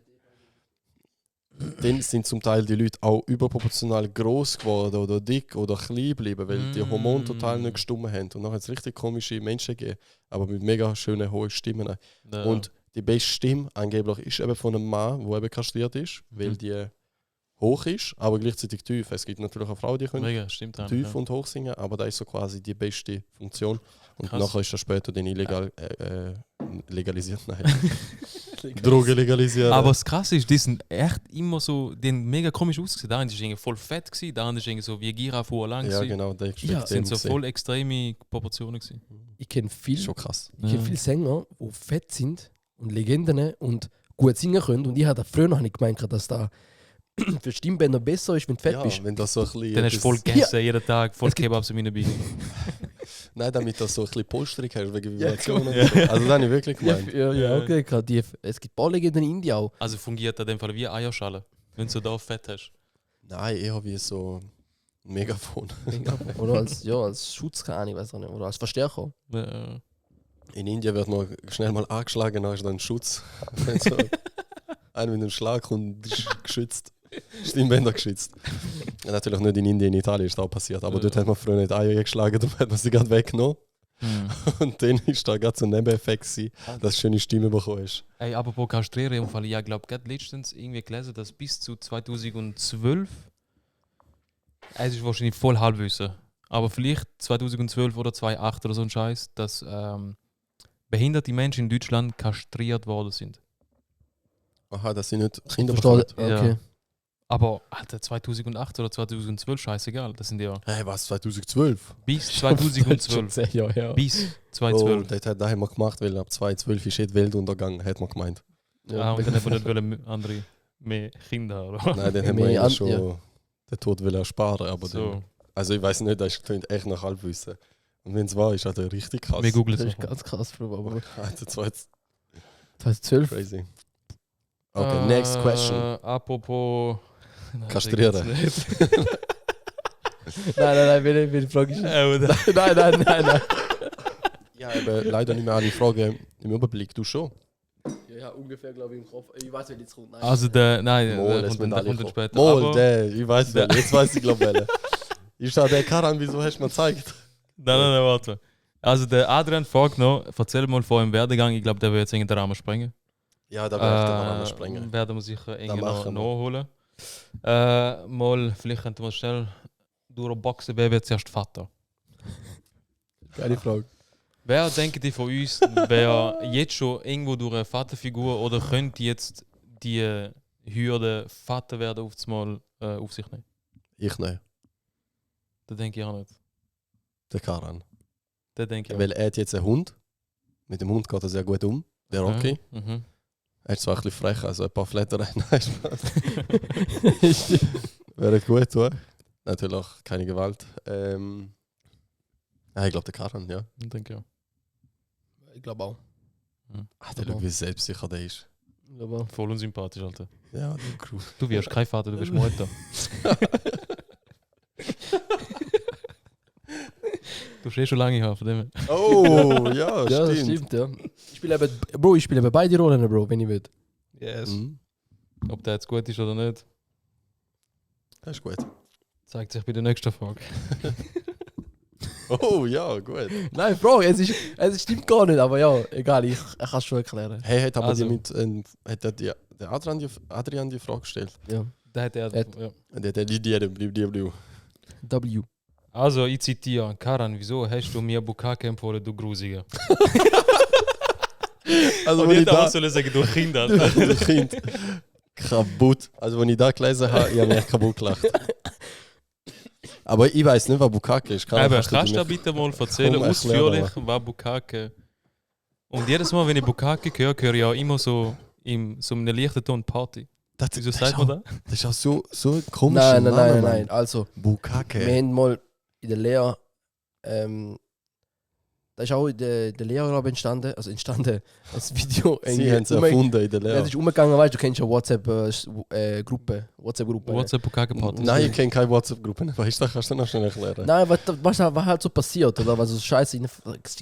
Dann sind zum Teil die Leute auch überproportional groß geworden oder dick oder klein geblieben, weil die Hormone total nicht gestimmt haben. Und dann hat es richtig komische Menschen gegeben, aber mit mega schönen hohen Stimmen. Ja. Und die beste Stimme angeblich ist eben von einem Mann, der eben kastriert ist, weil Mhm. die hoch ist, aber gleichzeitig tief. Es gibt natürlich auch Frauen, die können Mega, stimmt auch. tief und hoch singen, aber das ist so quasi die beste Funktion. Und Krass. nachher ist das später dann illegal legalisiert. Nein. Drogen legalisieren. Aber das Krasse ist, die sind echt immer so, die haben mega komisch ausgesehen. Der eine ist irgendwie voll fett gewesen, der andere ist irgendwie so wie Giraffe lang ja, gewesen. genau, der Ja, Das sind so voll extreme Proportionen gewesen. Ich kenne viel, Schon krass. viele Sänger, die fett sind und Legenden und gut singen können. Und ich hatte früher noch nicht gemeint, dass da für Stimmbänder besser ist, wenn du fett Ja, bist. wenn das so ein bisschen. Dann hast du voll gegessen, jeden Tag, voll Es gibt- Kebabs in meinen Beinen. Nein, damit das so ein bisschen polstrig hast, wegen Ja, Vibrationen. klar. und so. Also, das habe ich wirklich Ja, gemeint. ja, okay, klar. Es gibt ein paar Legenden in Indien auch. Also fungiert in dem Fall wie Eierschale, wenn du so da fett hast. Nein, eher wie so ein Megafon. Oder als Schutz, keine Ahnung, weiß auch nicht. Oder als Verstärker. In Indien wird man schnell mal angeschlagen, dann hast du dann einen Schutz. Wenn so einer mit einem Schlag kommt, ist geschützt. Stimmbänder geschützt. Ja, natürlich nicht in Indien, in Italien ist das auch passiert. Aber dort hat man früher nicht Eier geschlagen, darum hat man sie gerade weggenommen. Und dann ist da gerade so ein Nebeneffekt gewesen, dass du schöne Stimme bekommen hast. Ey, apropos Kastrieren, im Fall, ich glaube, gerade letztens irgendwie gelesen, dass bis zu 2012, es ist wahrscheinlich voll Halbwissen, aber vielleicht 2012 oder 2008 oder so ein Scheiß, dass behinderte Menschen in Deutschland kastriert worden sind. Aha, dass sie nicht Kinder Verstehe. bekommen. Ja. Okay. Aber Alter, 2008 oder 2012, scheißegal, das sind ja Hey, was, 2012? bis Schon 2012. 10 Jahre her. Bis Oh, 2012. das haben wir gemacht, weil ab 2012 ist die Weltuntergang, hat man gemeint. Ah, und dann haben wir nicht wollen andere mehr Kinder haben, oder? Nein, dann haben Mehr wir an- schon ja. den Tod wollen ersparen. Aber So, dann, also ich weiß nicht, das klingt echt nach Halbwissen. Und wenn es war, ist das richtig krass. wir googeln Das es ist noch. ganz krass, Bro. Aber Alter, 2012. crazy. Okay, next question. Apropos. Nein, Kastrieren. das ist jetzt nicht. Nein, wenn die Frage ist. Oder? Nein. Ja, aber leider nicht mehr alle Fragen im Überblick. Du schon? Ja, ungefähr, glaube ich, im Kopf. Ich weiß, wer jetzt kommt. Nein. Also nein, Mol, der es kommt müssen alle dann kommen. später. Mol, Aber- der, ich weiß Der- nicht. Jetzt weiß ich, glaube ich. Ist da der Karan, wieso hast du mir gezeigt? Nein, warte. Also der Adrian fragt noch, erzähl mal vor dem Werdegang, ich glaube, der will jetzt irgendwie den Rahmen sprengen. Ja, da werde ich den Rahmen sprengen. Werden wir sicher irgendwie noch machen wir. nachholen. Mal, vielleicht könnten wir schnell durchboxen, wer wird zuerst Vater? Geile Frage. Wer denkt ihr von uns, wer jetzt schon irgendwo durch eine Vaterfigur oder könnte jetzt die Hürde Vater werden auf sich nehmen? Ich nicht. Das denke ich auch nicht. Der Karan. Das denke ich auch. Weil er hat jetzt einen Hund. Mit dem Hund geht er sehr gut um. Der Rocky. Mhm. Er ist zwar ein bisschen frech, also ein paar Flatter. Nein, Spaß. Wäre gut, tun. Natürlich auch keine Gewalt. Ich glaube, der Karan, ja. Das denke ich auch. Ich glaube auch. Alter, schau, wie selbstsicher der ist. Ich glaube auch. Voll unsympathisch, Alter. Ja, der Crew. Du wirst kein Vater, du wirst Mutter. Du hast schon lange Haare, von dem her. Oh, ja, Ja, das stimmt. stimmt, ja. Ich spiele eben beide Rollen, Bro, wenn ich will. Yes. Mhm. Ob der jetzt gut ist oder nicht, Das ist gut. zeigt sich bei der nächsten Frage. Oh, ja, gut. Nein, Bro, es stimmt gar nicht, aber ja, egal, ich kann es schon erklären. Hey, hat aber Also. die mit, hat der Adrian die Frage gestellt? Ja. Da hat er. Hat- Ja. Der hat die. W. Also, ich zitiere: Karan, wieso hast du mir Bukake empfohlen, du Grusiger? Also, Und wenn ich ich hätte auch da. sollen sagen, du Kinder. Der Kind. Kaputt. Also, wenn ich da gelesen habe, ich habe mich echt kaputt gelacht. Aber ich weiß nicht, was Bukake ist. Aber Kannst kannst du mir- bitte mal erzählen, Komm, erklär ausführlich, was Bukake. Und jedes Mal, wenn ich Bukake höre ich auch immer so in so einem leichten Ton Party. Das, Wieso das, sagt ist man auch, das? das ist auch so ein komischer Nein. Name, Mann. Also, Bukake. wir haben mal in der Lehre, da ist auch in der Lehre glaube ich, entstanden, ein Video. Sie haben es erfunden in der Ja, es Lehre. ist umgegangen, weißt du, kennst ja WhatsApp-Gruppe. WhatsApp Bukake Party. Nein, ich kenne keine WhatsApp-Gruppe. Weißt du, kannst du noch schnell erklären? Nein, was halt so passiert, oder was so scheiße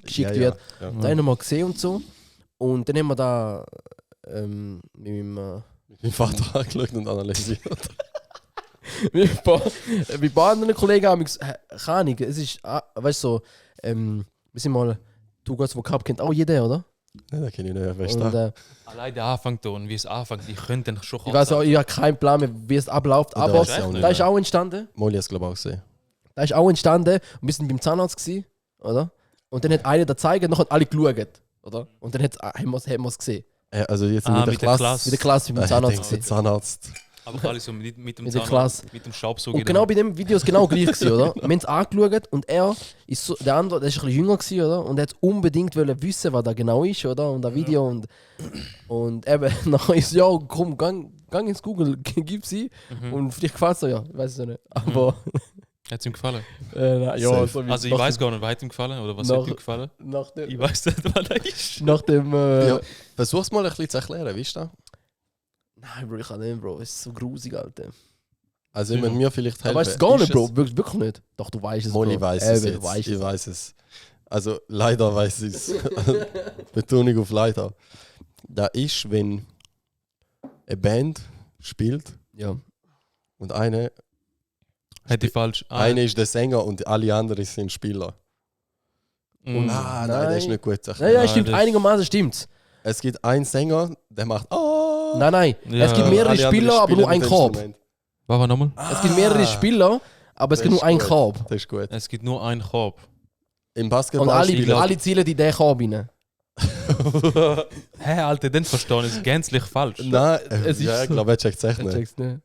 geschickt wird. Ja. Da haben wir mal gesehen und so. Und dann haben wir da mit meinem Mein Vater angeschaut und analysiert. mit ein paar anderen Kollegen haben gesagt, keine Ahnung, es ist, weißt du, so, wir sind mal, du Gott, wo Cup kennt auch jeder, oder? Nein, das kenne ich nicht. Weißt Und, du? Allein der Anfangton, wie es anfängt, ich könnte schon ich weiß auch, ich habe keinen Plan mehr, wie es abläuft, Oder aber weiß ich auch nicht da ist mehr. auch entstanden, Molly hat es, glaube ich, auch gesehen. und wir sind beim Zahnarzt gewesen, oder? Und dann hat einer da gezeigt, und dann haben alle geschaut, oder? Und dann haben wir es gesehen. Also jetzt Ah, mit der mit der Klasse. Klasse. Mit der Klasse, mit dem Ich Zahnarzt. denke, der Zahnarzt. Aber alles so mit dem Mit der Zahnarzt, Klasse. mit dem Staubsauger. Und genau bei dem Video ist genau gleich gewesen, oder? Wir haben es angeschaut und er ist so, der andere, der ist ein bisschen jünger gewesen, oder? Und er hat unbedingt wollen wissen, was da genau ist, oder? Und das Video und eben, nachher ist ja, komm, gang ins Google, gib sie und vielleicht gefällt es dir ja, ich weiß es ja nicht. Aber, Hat es ihm gefallen? ja, Safe. so wie Also ich weiß gar nicht, was hat ihm gefallen oder was hat ihm gefallen? nach dem, Ich weiß nicht, was das ist. nach dem Ja, versuch's mal ein bisschen zu erklären, weißt du? nein, Bro, ich kann nicht, Bro, es ist so grusig, Alter. Also, wenn mir vielleicht helfen. Aber weißt du es gar nicht, ist Bro, wirklich nicht. Doch, du weißt es, Bro. Molly weiß es Eben, jetzt. du weißt Ich es. weiß es. Also, leider weiß ich es. Betonung auf leider. Da ist, wenn eine Band spielt Ja. und eine Hätte ich falsch. ist der Sänger und alle anderen sind Spieler. Mm. Nein, Nein. das ist nicht gut. Ja, Nein, stimmt, das- einigermaßen stimmt's. Es gibt einen Sänger, der macht Nein, Ja. es gibt mehrere Alle anderen Spieler, aber spielen nur ein mit Korb. Instrument. Was war nochmal? Es gibt mehrere Spieler, aber es Das gibt nur ist einen gut. Korb. Das ist gut. Es gibt nur einen Korb. Im Und Basketball alle zielen in den Korb rein. Hä, Alter, den verstehen ist gänzlich falsch. Nein, Es ist ja, ich so. glaube, er checkt es echt Ich nicht. check's nicht.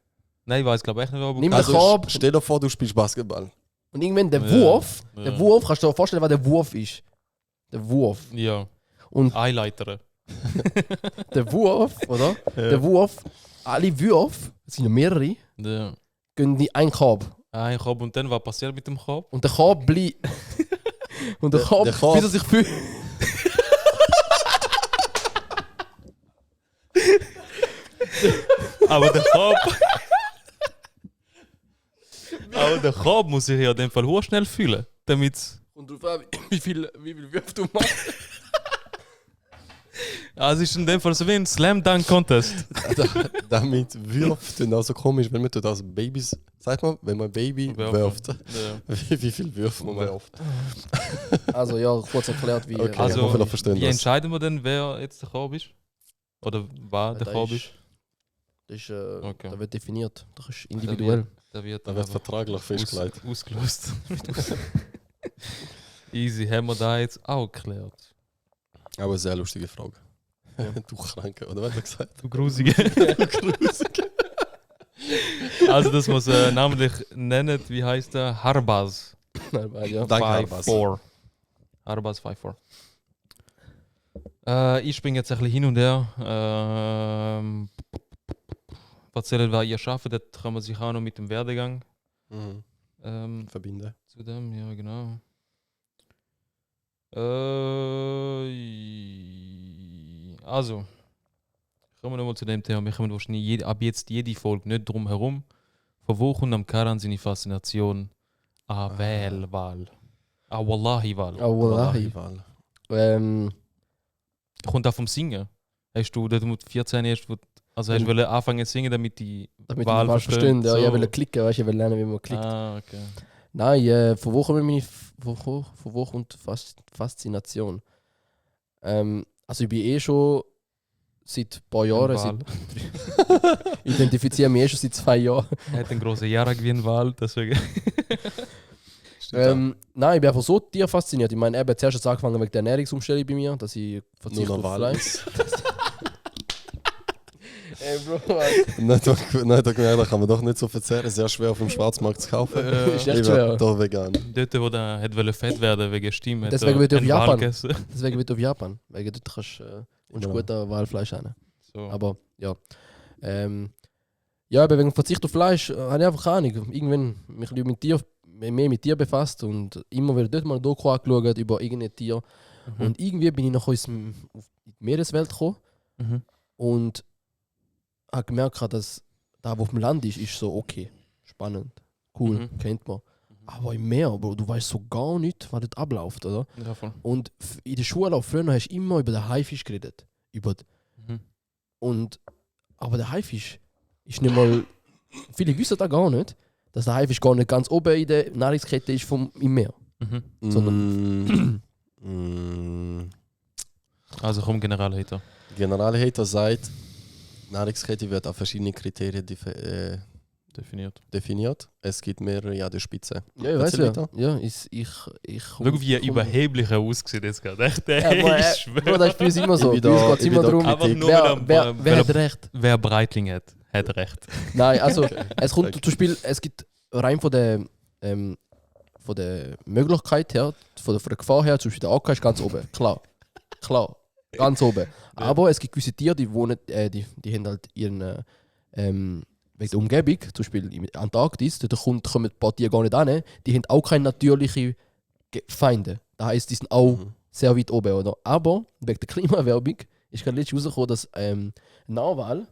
Nein, ich weiß glaube echt nicht, aber Nimm den Also, Korb stell dir vor, du spielst Basketball. und irgendwann der Ja, Wurf, ja. der Wurf, kannst du dir vorstellen, was der Wurf ist? Der Wurf. Ja. Und Eileiter. der Wurf, oder? Der Wurf, alle Würfe, es sind ja mehrere, Ja. gehen in einen Korb. Ein Korb und dann, was passiert mit dem Korb? Und der Korb bleibt. Und der Korb, der Korb- bis er sich fühlt. Aber der Korb. Aber der Korb muss sich ja in dem Fall hoch schnell fühlen. Damit. Und du fragst, wie viel Würfe du machst. Also es ist in dem Fall so wie ein Slam Dunk Contest. Damit wirft und auch so komisch, wenn man tut als Babys, sagt man, wenn man Baby wirft, Ja. wie viel wirft man wirft. Also ja, kurz erklärt, wie. Okay. ich Also, hoffe, ihr versteht wie das. entscheiden wir denn, wer jetzt der Korb ist? Oder wer der da Korb ist? Das ist, Okay. da wird definiert. Das ist individuell. Da wird Da wird vertraglich festgelegt. ausgelöst. Easy, haben wir da jetzt auch geklärt. Aber eine sehr lustige Frage. Du Kranke, oder was hat er gesagt? Du Grusige. Also, dass man es namentlich nennt, wie heißt der? Harbaz. Nein, weil, ja. Danke, Harbaz. 5-4. Harbaz 5-4. Ich springe jetzt ein bisschen hin und her. Erzählen, was ihr schafft, das kann man sich auch noch mit dem Werdegang Verbinden. zu dem, ja genau. Also, kommen wir nochmal zu dem Thema. Wir kommen wahrscheinlich ab jetzt jede Folge nicht drum herum. Von wo kommt am Karan seine Faszination an Wahl? An Wallahi-Wahl. Oh, Wallahi. Wahl. Kommt auch vom Singen. Hast du, da du mit 14 hast, also hast du wollen anfangen zu singen, damit die Damit Wahl ich was verstehen? verstehen. Ja, So. ich will klicken, weißt du, ich will lernen, wie man klickt. Ah, okay. Nein, von wo kommt meine von wo kommt Faszination? Also ich bin eh schon seit ein paar Jahren, Wahl. ich identifiziere mich eh schon seit 2 Jahren. Er hat einen großen Jahrag wie ein Wahl, deswegen. Nein, ich bin einfach so tief fasziniert. Ich meine, eben zuerst hat es angefangen wegen der Ernährungsumstellung bei mir, dass ich verzichte Nur auf noch Wahl. Fleisch. Ey, Bro, Nein, da gemerkt, da kann man doch nicht so verzehren. Sehr schwer auf dem Schwarzmarkt zu kaufen. ist echt Ich schwer. werde doch vegan. Dort, wo er hat wollte fett werden wegen Stimme, hat Deswegen er wird er auf einen Wal Japan. gegessen. Deswegen bin ich auf Japan. Wegen dort kannst du Genau. guter Walfleisch haben. So. Aber ja. Ja, eben wegen Verzicht auf Fleisch habe ich einfach keine Ahnung. Irgendwann mich lieber mehr mit Tier befasst und immer wieder dort mal ein Doku angeschaut über irgendein Tier. Mhm. Und irgendwie bin ich nach uns in die Meereswelt gekommen Mhm. und habe gemerkt, dass da, wo auf dem Land ist so okay, spannend, cool, Mhm. kennt man. Aber im Meer, Bro, du weißt so gar nicht, was dort abläuft, oder? Ja, voll. Und in der Schule auch früher hast du immer über den Haifisch geredet. Mhm. Aber der Haifisch ist nicht mal. Viele wissen das gar nicht, dass der Haifisch gar nicht ganz oben in der Nahrungskette ist im Meer. Mhm. Mm. Also komm, Generalhater. Generalhater sagt, Nahrungskette wird auf verschiedene Kriterien definiert. Es gibt mehrere an der Spitze. Ja, ich weiß Erzähl ja. weiter. Ja, ich Schau, wie überheblicher aussieht jetzt gerade. Echt, Ja, aber, ich schwöre. Bro, das ist bei uns immer so. Ich Bei bin uns da- geht es ich immer bin da darum, Kritik. wer hat recht. Wer Breitling hat recht. Nein, also es kommt zum Beispiel, es gibt rein von der Möglichkeit her, von der Gefahr her, zum Beispiel der AK ist ganz oben. Klar, ganz oben. Aber es gibt gewisse Tiere, die wohnen, die haben halt ihren wegen der Umgebung, zum Beispiel in Antarktis, da kommen ein paar Tiere gar nicht an, die haben auch keine natürlichen Feinde. Das heisst, die sind auch sehr weit oben, oder? Aber wegen der Klimaerwärmung ist gerade letztens rausgekommen, dass Narwal,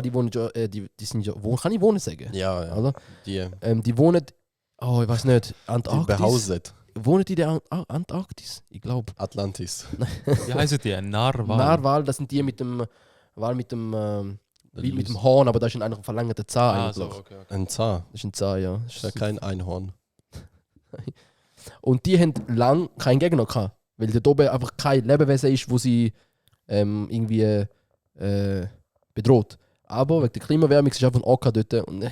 die wohnen ja, die sind ja, kann ich wohnen sagen? Ja, ja. Oder? Die Die wohnen, ich weiß nicht, Antarktis. behauset. Wohnen die in der Antarktis? Ich glaube. Atlantis. Wie heißen die? Narwal. Narwal, das sind die mit dem wie mit dem Horn, aber das ist ein verlängerter Zahn Ah, eigentlich. so, okay. Ein Zahn. Das ist ein Zahn, ja. Das ist ja kein Einhorn. Und die haben lang keinen Gegner gehabt, weil dort oben einfach kein Lebewesen ist, wo sie irgendwie bedroht. Aber wegen der Klimaerwärmung ist einfach ein Orca dort und er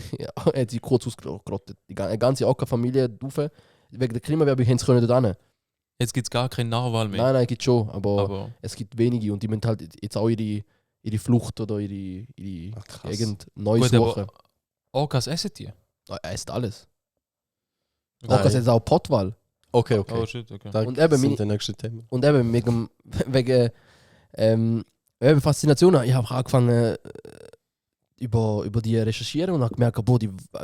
hat sie kurz ausgerottet. Die ganze Orca-Familie rauf. Wegen der Klimaerwärmung haben sie können dort hin. Jetzt gibt es gar keinen Narwal mehr. Nein, gibt schon, aber Aber es gibt wenige und die müssen halt jetzt auch ihre Flucht oder ihre Ach, krass. Gegend neu gut, suchen. aber Orcas essen die? Er isst alles. Nein. Orcas essen auch Pottwal. Okay. Oh shit, okay. Da Und eben sind meine- die nächsten Themen. Und eben wegen Faszination, ich habe angefangen über die recherchieren und habe gemerkt, boah,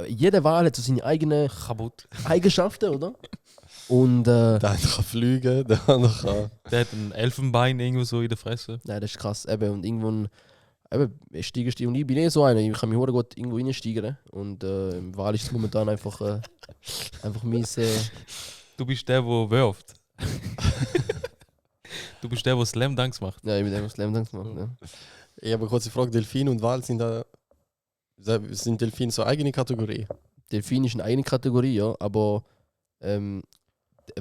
jede Wal hat so seine eigenen Kaputt. Eigenschaften, oder? Und Der eine kann fliegen, der andere kann. Der hat ein Elfenbein irgendwo so in der Fresse. nein, das ist krass. Eben, und irgendwann steigst du und ich bin eh so einer, ich kann mich sehr gut irgendwo reinsteigern. Und im Wal ist es momentan einfach mein Du bist der, der wirft. Du bist der, der Slam Dunks macht. ja, ich bin einfach Slam Dunk gemacht. Ja. Ich habe eine kurze Frage: Delfin und Wal sind Delfine so eine eigene Kategorie? Delfin ist eine eigene Kategorie, ja, aber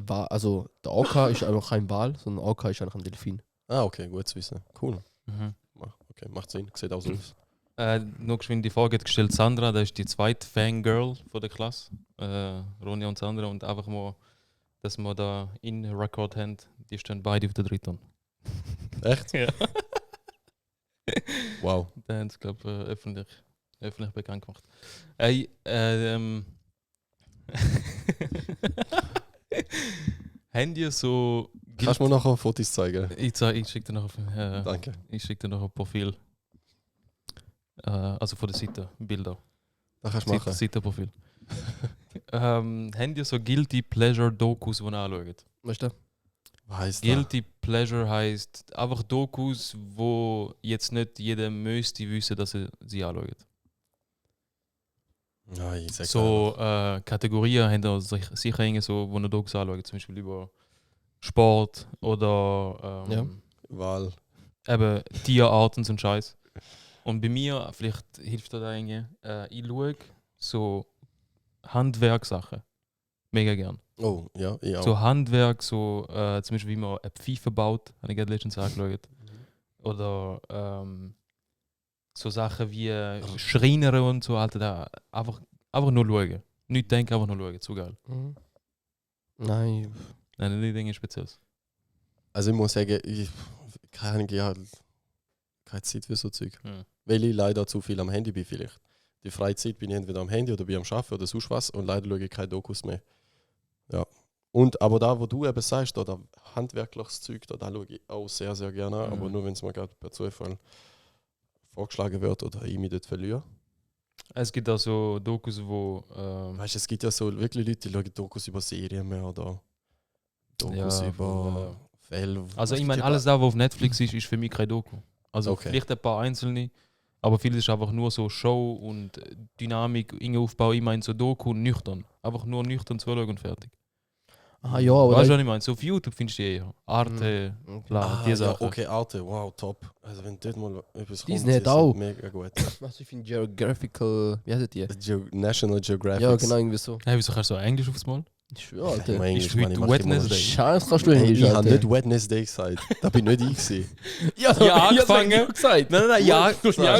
also der Orca ist einfach kein Wal, sondern Orca ist einfach ein Delfin. Ah, okay, gut zu wissen. Cool. Mhm. Okay, macht Sinn. Sieht auch so aus. Noch geschwind die Frage hat gestellt Sandra, das ist die zweite Fangirl von der Klasse. Ronja und Sandra und einfach mal, dass wir da in Record haben, die stehen beide auf der dritten. Echt? Ja. Wow. Da haben sie, glaube ich, öffentlich bekannt gemacht. Ey, haben die so... Kannst du mir nachher Fotos zeigen? Ich schicke dir noch Danke. ein Profil. Also von der Seite, Bilder. Das kannst du machen. Seitenprofil. Haben die so Guilty Pleasure Dokus, die ihr anschaut? Weißt du? Was heisst Guilty Pleasure heisst einfach Dokus, wo jetzt nicht jeder müsste wissen, dass er sie anschaut. das? Nein, ich sag So Kategorien haben da sicher irgendwie so, wo ihr Dokus anschaut, zum Beispiel über Sport oder Ja. Wal. eben Tierarten und so ein Scheiß. Und bei mir, vielleicht hilft das da irgendwie, ich schaue so Handwerksachen. Mega gern. Oh, ja, ich auch. So Handwerk, so zum Beispiel wie man eine Pfeife baut, habe ich gerade letztens angeschaut. Oder so Sachen wie Schreiner und so, Alter, da einfach nur schauen. Nicht denken, einfach nur schauen, zu geil. Mhm. Nein. Nein, nicht Dinge Spezielles. Also ich muss sagen, keine Ahnung, ich habe keine Zeit für so Zeug. Ja. Weil ich leider zu viel am Handy bin vielleicht. Die Freizeit bin ich entweder am Handy oder bin am Arbeiten oder sonst was und leider schaue ich keine Dokus mehr. Ja. Und aber da, wo du eben sagst, da handwerkliches Zeug, da schaue ich auch sehr, sehr gerne an, aber nur wenn es mir gerade per Zufall vorgeschlagen wird oder ich mich dort verliere. Es gibt auch so Dokus, wo Weißt du, es gibt ja so wirklich Leute, die schauen Dokus über Serien mehr oder Dokus Ja, über Fälle. also Es ich gibt meine, ja alles da, was auf Netflix ist für mich kein Doku. Also Okay. vielleicht ein paar einzelne, aber vieles ist einfach nur so Show und Dynamik, Aufbau. Ich meine so Doku nüchtern. Einfach nur nüchtern zuschauen und fertig. Ah ja, aber Weißt du, was ich meine? So auf YouTube findest du die eher. Arte, bla, die ja, Sachen. okay, Arte, wow, top. Also wenn dort mal etwas Disney hat die sind auch. mega gut. was ich finde, Geographical, wie heißt die? National Geographic. Ja, genau, irgendwie so. Hey, wieso kannst du so Englisch aufs Mal? Ich schwöre, Alter. Englisch, Ist Mann, heute ich mach immer noch- Wednesday? Scheiße, kannst du Hey, Englisch, ich habe Alter. nicht Wednesday gesagt. Da bin nicht ich gewesen. Ja, Ja, angefangen. gesagt. Nein, Ja,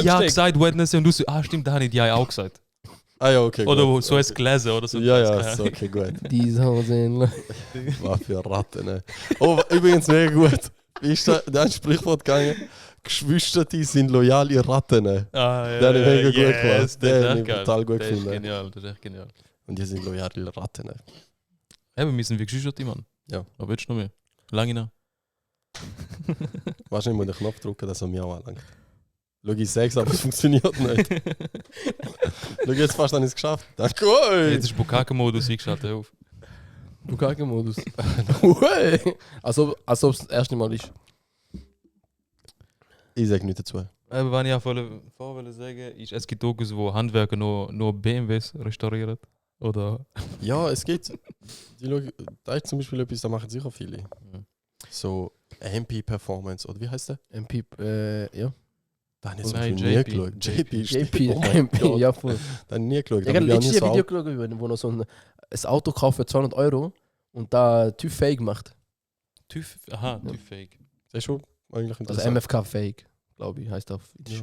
ja gesagt Wednesday und du so, stimmt, da habe ich die auch gesagt. Ah ja, okay. Oder gut. so ein gelesen oder so. Ja, ja, so, okay, gut. Diese Hosen. Was für Ratten. Ne? Oh, übrigens mega gut. Wie ist da ein Sprichwort gegangen? Geschwister, die sind loyale Ratten. Ne? Ah, ja, Der hat ich mega gut yes, gemacht. Der Den ist hab echt ich geil. total gut Der ist gefunden. genial, das ist echt genial. Und die sind loyale Ratten. Ne? Eben, wir sind wie Geschwister, Mann. Ja. Aber willst du noch mehr? Lange noch. Wahrscheinlich muss ich den Knopf drücken, dass er mir auch anlangt. Schau, ich sag's, aber es funktioniert nicht. Schau, jetzt fast habe ich es geschafft. Danke euch! Jetzt ist Bukake-Modus eingeschaltet. Auf. Bukake-Modus. Ui. als ob es das erste Mal ist. Ich sag nichts dazu. Aber was ich auch vorher sagen ist, es gibt Dokus, wo Handwerker nur BMWs restaurieren. Oder. Ja, es gibt. Da ist zum Beispiel etwas, da machen sicher viele. Ja. So MP Performance, oder wie heißt der? MP, ja. Da habe ich so Nein, nie JP. geschaut. JP, JP, oh mein MP, Gott. ja voll. Da habe ich nie geschaut. Ich aber habe die haben letztes so Jahr Video geschaut, wo noch so ein Auto kauft für 200 € und da TÜV-fähig macht. TÜV-fähig. Das ist schon eigentlich Also interessant. MFK-fähig, glaube ich, heißt auf Ja.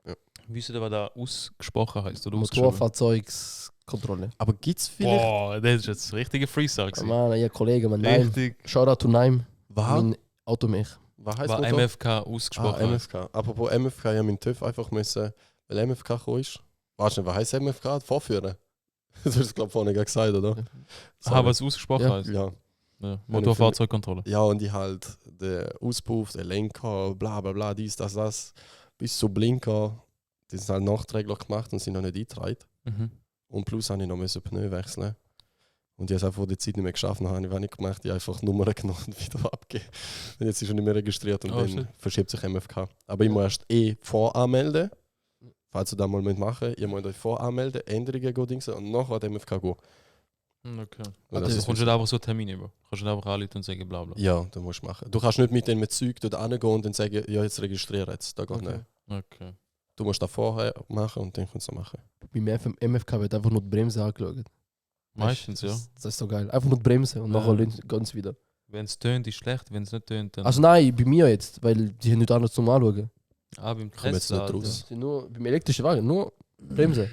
Ja. Wisst ihr, was da ausgesprochen heißt? Oder ausgeschrieben? Motorfahrzeugskontrolle. Aber gibt es vielleicht. Boah, das ist jetzt richtige Freestyle gewesen. Mann, ihr Kollege, man, Naim. Richtig. Shoutout to Naim, Was? mein Automech. Was heißt War Motor? MFK ausgesprochen. MFK. Apropos MFK, ich habe meinen TÜV einfach müssen, weil MFK gekommen ist. Weißt du, was heißt MFK? Vorführen. Du hast es, glaube ich, vorhin gesagt, oder? Ah, was ausgesprochen Ja. heißt? Ja. Ja. Motorfahrzeugkontrolle. Ja, und die halt der Auspuff, der Lenker, bla bla bla, dies, das, bis zu Blinker, die sind halt nachträglich gemacht und sind noch nicht eingetragen. Mhm. Und plus habe ich noch müssen Pneu wechseln. Und ich habe es einfach vor der Zeit nicht mehr geschafft. Dann habe ich nicht gemacht, ich habe einfach Nummern genommen und wieder abgegeben. Und jetzt ist schon nicht mehr registriert und Oh, dann shit. verschiebt sich MFK. Aber ich muss erst voranmelden. Falls ihr das mal machen wollt, ihr müsst euch voranmelden, Änderungen gehen Dings, und nachher an MFK gehen. Okay. Und Also, das du ist kommst nicht einfach so Termine über. Du kannst nicht einfach anrufen und sagen bla bla. ja, das musst du machen. Du kannst nicht mit dem Zeug dort hingehen und dann sagen, ja, jetzt registriere jetzt. Das geht Okay. nicht. Okay. Du musst das vorher machen und dann kannst du es machen. Beim MFK wird einfach nur die Bremse angeschaut. Meistens, ja. Das ist so geil. Einfach nur die Bremse und Ja. nachher geht es wieder. Wenn es tönt, ist schlecht. Wenn es nicht tönt, dann. Also nein, bei mir jetzt, weil die haben nicht anders zum Anschauen. Beim Kommen jetzt nicht Tesla. raus. Das sind nur beim elektrischen Wagen, nur Bremse.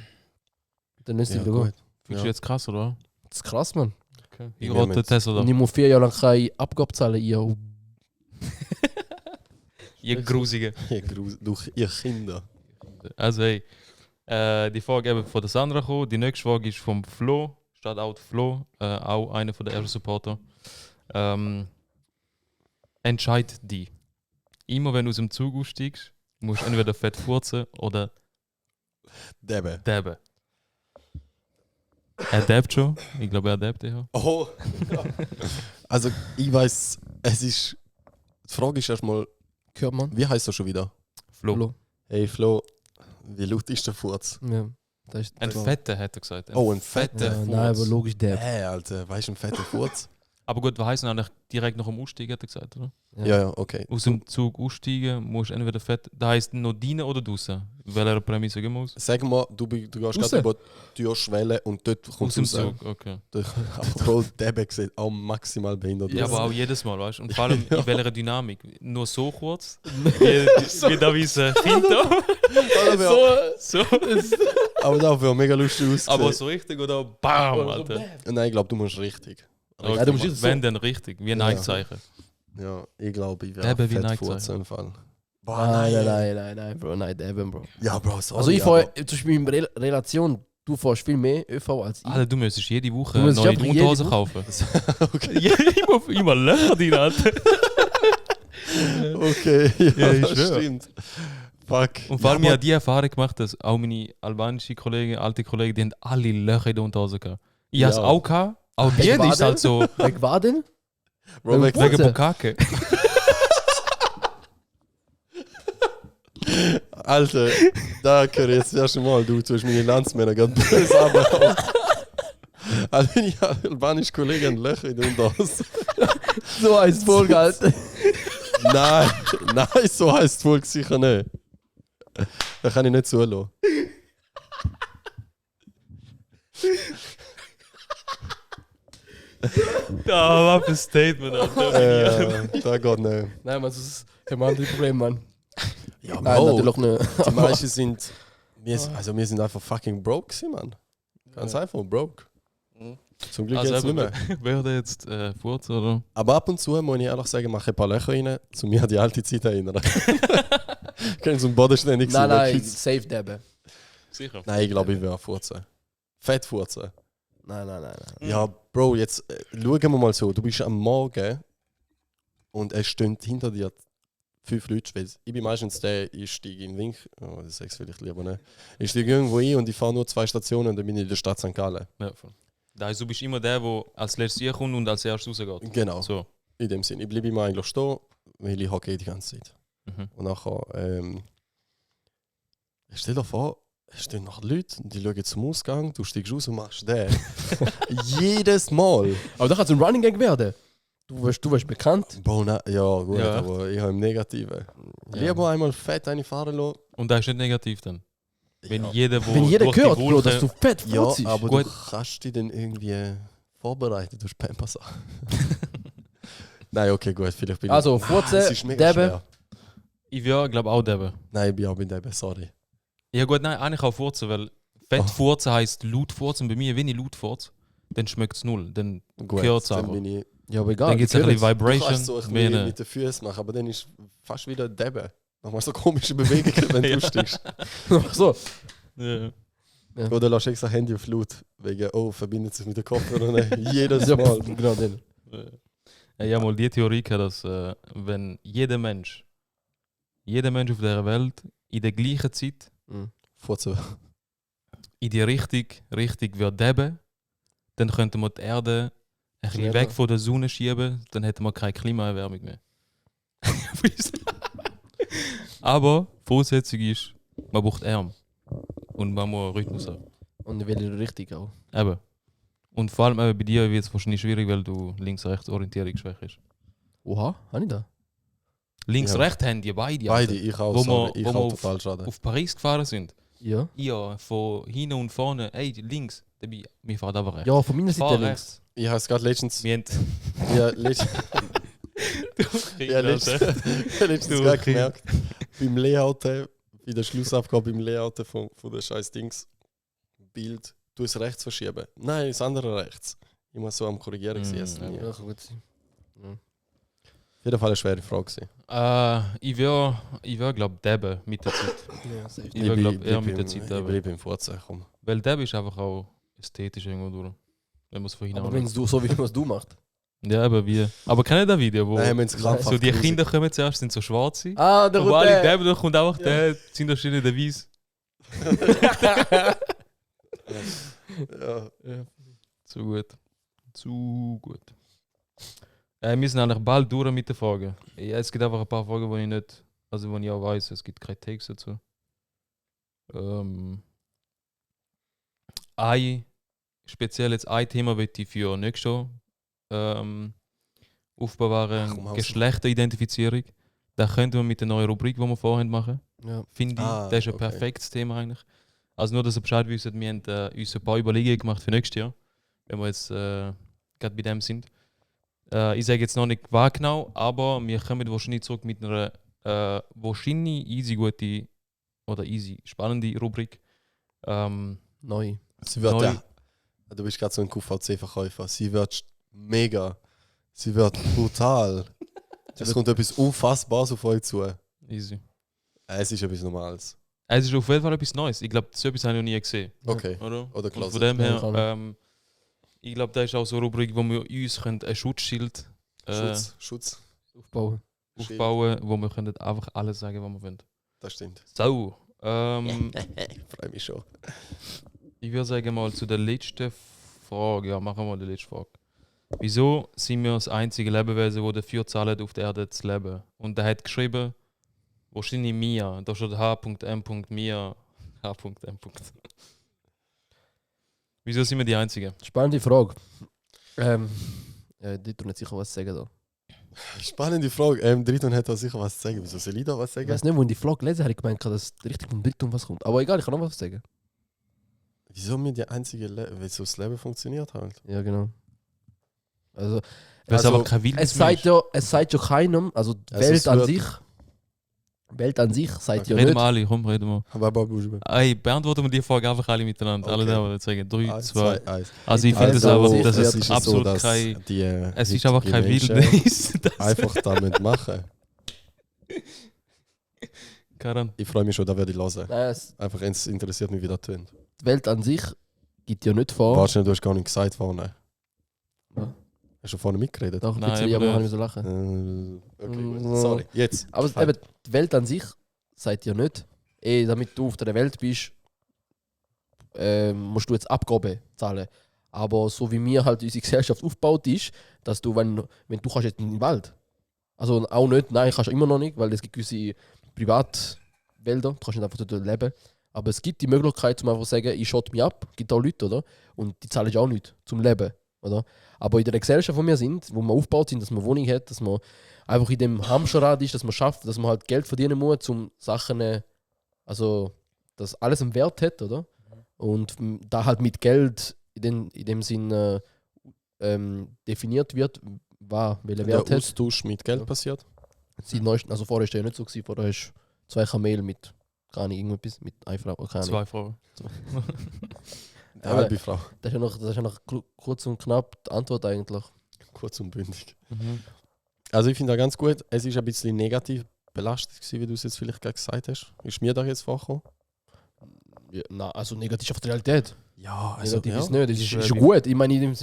Dann müsst ihr Ja, wieder gut. gehen. Findest Ja. du jetzt krass, oder? Das ist krass, Mann. Okay. Ich Ich nehme rate jetzt- Tesla Und da. ich muss 4 Jahre lang keine Abgabe zahlen. Ihr Ihr Grusige. Durch ihr Kinder. Also hey, die Frage eben von der Sandra gekommen. Die nächste Frage ist vom Flo. Steht auch Flo, auch einer von der ersten Supporter. Entscheid dich. Immer wenn du aus dem Zug aussteigst, musst du entweder fett furzen oder Debe. dabben. Er dabbt schon. Ich glaube, er dabbt ja. Oh! Also, ich weiß, es ist. Die Frage ist erstmal, hört man? wie heißt er schon wieder? Flo. Flo. Hey Flo, wie laut ist der Furz? Ja. Das ist Ein fetter, hat er gesagt. Oh, ein fetter ja, Furz. nein, aber logisch der. Alter, weißt du, ein fetter Furz? Aber gut, was heisst denn eigentlich direkt nach dem Aussteigen, hat er gesagt, oder? Ja, okay. Aus dem Zug aussteigen, musst du entweder fett. Das heisst noch dienen oder draußen. Welcher Prämisse gehen muss? Sag mal, du gehst Draussen? gerade über die Türschwelle und dort Aus kommst dem du raus. Zug, okay. Aber Bro, Debe sieht auch maximal behindert Ja, aus. aber auch jedes Mal, weißt du? Und vor allem in welcher Dynamik. Nur so kurz, wie da wie ein Kind da. So. Aber das wäre mega lustig aussehen. Aber so richtig oder BAM, Alter. Nein, ich glaube, du musst richtig. Okay, Ja, du musst jetzt wenn dann richtig, wie ein Ja. Nike-Zeichen. Ja, ich glaube, ich wäre Debe wie fett Nike Furz sein. im Fall. Nein, Bro, nein, Deben, Bro. Ja, Bro, sorry. Also ich aber- fahre, zum Beispiel in Relation, du fährst viel mehr ÖV als ich. Alter, du müsstest jede Woche Du musst neue einfach Unterhosen jede kaufen. Okay. immer Löcher drin, Alter. Okay, ja, Ja, ich das schwör. stimmt. Fuck. Und vor allem, ich ja, habe die Erfahrung gemacht, dass auch meine albanischen Kollegen, alte Kollegen, die haben alle Löcher in der Unterhose gehabt. Ich habe es Ja. auch gehabt, auch die, Weg die ist war halt so Weg war denn? Bro, weg- wegen Warte. Bukake. Alter, da höre ich jetzt das erste Mal, du tust meine Landsmänner gerade böse abhauen. Also meine albanische Kollegen haben Löcher in der Unterhose. So heißt Folge, Alter. Nein, so heisst es wohl sicher nicht. Da kann ich nicht zulassen. Ja, was für ein Statement, Alter. Da geht nicht. Nein, man, das ist ein anderes Problem, Mann. Ja, Nein, natürlich nicht. die meisten sind... Wir sind einfach fucking broke gewesen, Mann. Ganz einfach, broke. Zum Glück Also jetzt nicht mehr. Werde jetzt Furz, oder? Aber ab und zu muss ich ehrlich sagen, mache ich ein paar Löcher rein, zu mir an die alte Zeit erinnern. Können so ein bodenständig Nein, nein, wirklich- safe dabben. Sicher. Nein, ich glaube, ich will furzen. Fett furzen. Nein. Ja, Bro, jetzt schauen wir mal so. Du bist am Morgen und es stehen hinter dir 5 Leute. Weil ich bin meistens der, ich steige in Wink. Oh, das sage ich vielleicht lieber nicht. Ich steige irgendwo ein und ich fahre nur 2 Stationen und dann bin ich in der Stadt St. Gallen. Ja, voll. Das heißt, du bist immer der, der als letztes kommt und als erstes rausgeht. Genau, So. in dem Sinn. Ich bleibe immer eigentlich stehen, weil ich hocke die ganze Zeit. Mhm. Und nachher, stell dir vor, es stehen noch Leute, die schauen zum Ausgang, du steigst raus und machst den. Jedes Mal. Aber da kann es ein Running Gag werden. Du wirst bekannt. Bro, ja, gut, Ja. aber ich habe im Negativen. Ja. Lieber einmal fett eine fahren lassen. Und das ist nicht negativ dann. Wenn ja. jeder, wo Wenn jeder durch die hört, Bro, dass Wolke- du fett Ja, furzt. aber Gut. du kannst dich dann irgendwie vorbereiten durch Pampers. Nein, okay, gut, vielleicht bin ich... Also, Nein, furzen, es ist mega dabben. schwer. Ich würde, glaube auch der. Nein, ich bin auch bei dem, sorry. Ja gut, nein, eigentlich auch furzen, weil fett Oh. furzen heisst laut furzen. Bei mir, wenn ich laut furze, dann schmeckt es null. Dann Gut, Gehört's dann aber. bin ich... Ja, aber egal. dann gibt es ein bisschen Du Vibration. kannst so ein bisschen Meine- mit den Füßen machen, aber dann ist fast wieder Deben. Nochmal so komische Bewegungen, wenn Ja. du stichst. Ach so. Ja. Oder lässt du extra Handy auf laut, wegen, oh, verbindet sich mit dem Kopfhörer. Jedes Ja, Mal. genau den. Ich habe mal die Theorie gehabt, dass wenn jeder Mensch auf dieser Welt in der gleichen Zeit Furzen. in die Richtung würde deben, dann könnte man die Erde ein bisschen Schneller. weg von der Sonne schieben, dann hätte man keine Klimaerwärmung mehr. Aber Voraussetzung ist, man braucht Arm und man muss Rhythmus haben. Und ich will richtig auch. Eben. Und vor allem eben bei dir wird es wahrscheinlich schwierig, weil du links-rechts-Orientierungsschwäche hast. Oha, habe ich da? Links-rechts haben die beide. Beide, Alter. ich auch. Wo sorry, wir- ich wo wir auch auf- total schade. Auf Paris gefahren sind. Ja. Ja, von hinten und vorne, ey, links, dabei, wir fahren aber rechts. Ja, von meiner Seite Fahr links. rechts. Ich habe es gerade letztens... Wir haben Ja, letztens Du gerade Kind. gemerkt, beim Layouten, bei der Schlussabgabe beim Layouten von der scheiß Dings, Bild, du es rechts verschieben. Nein, das andere rechts. Ich muss so am Korrigieren gewesen. ja. Ja, kann gut sein. Auf jeden Fall eine schwere Frage gewesen. Ich will glaube Debe mit der Zeit. Ja, safe. Ich will glaube eher mit der Zeit Ich Debe. bleibe im Furzen, komm. Weil Debe ist einfach auch ästhetisch irgendwo durch. Wenn man es von hinten Aber wenn anschaut. du so wie was du machst. Ja, aber wie. Aber kennt ihr das Video, wo Nein, wir haben es krampfhaft so die grusig. Kinder kommen zuerst, sind so schwarze. Ah, der Und wo alle Rote. Debe, da kommt einfach der, sind da stehen der Weiss. Ja. Zu gut. Zu gut. Wir sind eigentlich bald durch mit den Fragen. Ja, es gibt einfach ein paar Fragen, die ich nicht, also wo ich auch weiß, es gibt keine Takes dazu. Speziell jetzt ein Thema möchte ich für nächstes Jahr aufbewahren. Ach, komm, haus Geschlechteridentifizierung. Das könnte man mit der neuen Rubrik, die wir vorhin machen. Ja. Finde ich. Ah, Das ist ein okay. perfektes Thema eigentlich. Also nur, dass ihr Bescheid wisst, wir haben uns ein paar Überlegungen gemacht für nächstes Jahr, wenn wir jetzt gerade bei dem sind. Ich sage jetzt noch nicht was genau, aber wir kommen wahrscheinlich zurück mit einer wahrscheinlich easy gute oder easy spannende Rubrik. Neu. Sie wird Neu- ja, du bist gerade so ein QVC-Verkäufer. Sie wird mega. Sie wird brutal. Es kommt etwas Unfassbares auf euch zu. Easy. Es ist etwas Normales. Es ist auf jeden Fall etwas Neues. Ich glaube, so etwas habe ich noch nie gesehen. Okay. Oder? Oder Und klasse. von dem Ja, her, ich glaube, das ist auch so eine Rubrik, wo wir uns können ein Schutzschild Schutz. Aufbauen. aufbauen, wo wir können einfach alles sagen, was wir wollen. Das stimmt. So, Ich freue mich schon. ich würde sagen mal zu der letzten Frage. Ja, machen wir mal die letzte Frage. Wieso sind wir das einzige Lebewesen, das dafür zahlt, auf der Erde zu leben? Und der hat geschrieben, wahrscheinlich Mia. Da steht H.M. Mia. H.M. Wieso sind wir die Einzigen? Spannende Frage. Ja, die tun nicht sicher was sagen da. Spannende Frage. Driton hat da sicher was zu sagen. Wieso soll ich da was Ich sagen? weiß nicht, wo ich die Frage gelesen habe, ich gemeint, dass richtig vom Dritt was kommt. Aber egal, ich kann noch was sagen. Wieso wir die einzige wieso das Leben funktioniert halt? Ja, genau. Also, Weil es Also, einfach kein Wildes es sagt ja keinem, also die Also Welt es an wird- sich Welt an sich sagt ja Reden nicht. wir alle, komm, reden wir. Aber Ey, beantworten wir die Frage einfach alle miteinander. Okay. Alle da sagen. 3, 2. 1. Also ich finde das Also, einfach, das es ist so, absolut dass kein... die, Es ist einfach kein Menschen Wildnis. einfach damit machen. Karan. Ich freue mich schon, da werde ich hören. Nein, Einfach, es interessiert mich, wie das tönt. die Welt an sich gibt ja nicht vor. Wahrscheinlich, du hast gar nicht gesagt vorne. Ja. Hast du vorne mitgeredet? Doch, ein Nein, bisschen, aber aber kann ich so lachen. Okay, gut. Mm. Sorry. Jetzt. Aber eben, die Welt an sich sagt ja nicht, damit du auf der Welt bist, musst du jetzt Abgabe zahlen. Aber so wie mir halt unsere Gesellschaft aufgebaut ist, dass du, wenn du kannst jetzt in den Wald, also auch nicht, nein, kannst du immer noch nicht, weil es gibt gewisse Privatwälder, du kannst nicht einfach dort leben. Aber es gibt die Möglichkeit, zum einfach zu sagen, ich schotte mich ab, gibt auch Leute, oder? Und die zahlen ja auch nicht zum Leben, oder? Aber in der Gesellschaft, wo wir sind, wo wir aufgebaut sind, dass man Wohnung hat, dass man einfach in dem Hamsterrad ist, dass man schafft, dass man halt Geld verdienen muss, um Sachen, also dass alles einen Wert hat, oder? Und da halt mit Geld in dem Sinn definiert wird, welcher Der Wert hat. Austausch mit Geld Ja. passiert. Die neuesten, also vorher war es ja nicht so, vorher hast du 2 Kamele mit, keine Ahnung, irgendetwas, mit einer Frau, keine Ahnung. 2 Frauen. Eine Aber- halbe Frau. Das ist ja noch kurz und knapp die Antwort eigentlich. Kurz und bündig. Mhm. Also ich finde das ganz gut. Es ist ein bisschen negativ belastet gewesen, wie du es jetzt vielleicht gerade gesagt hast. Ist mir da jetzt vorgekommen? Ja, na, also negativ auf die Realität. Ja, Negativ ist ja. nicht, das ist Ja, schon wie- gut. Ich meine, wir haben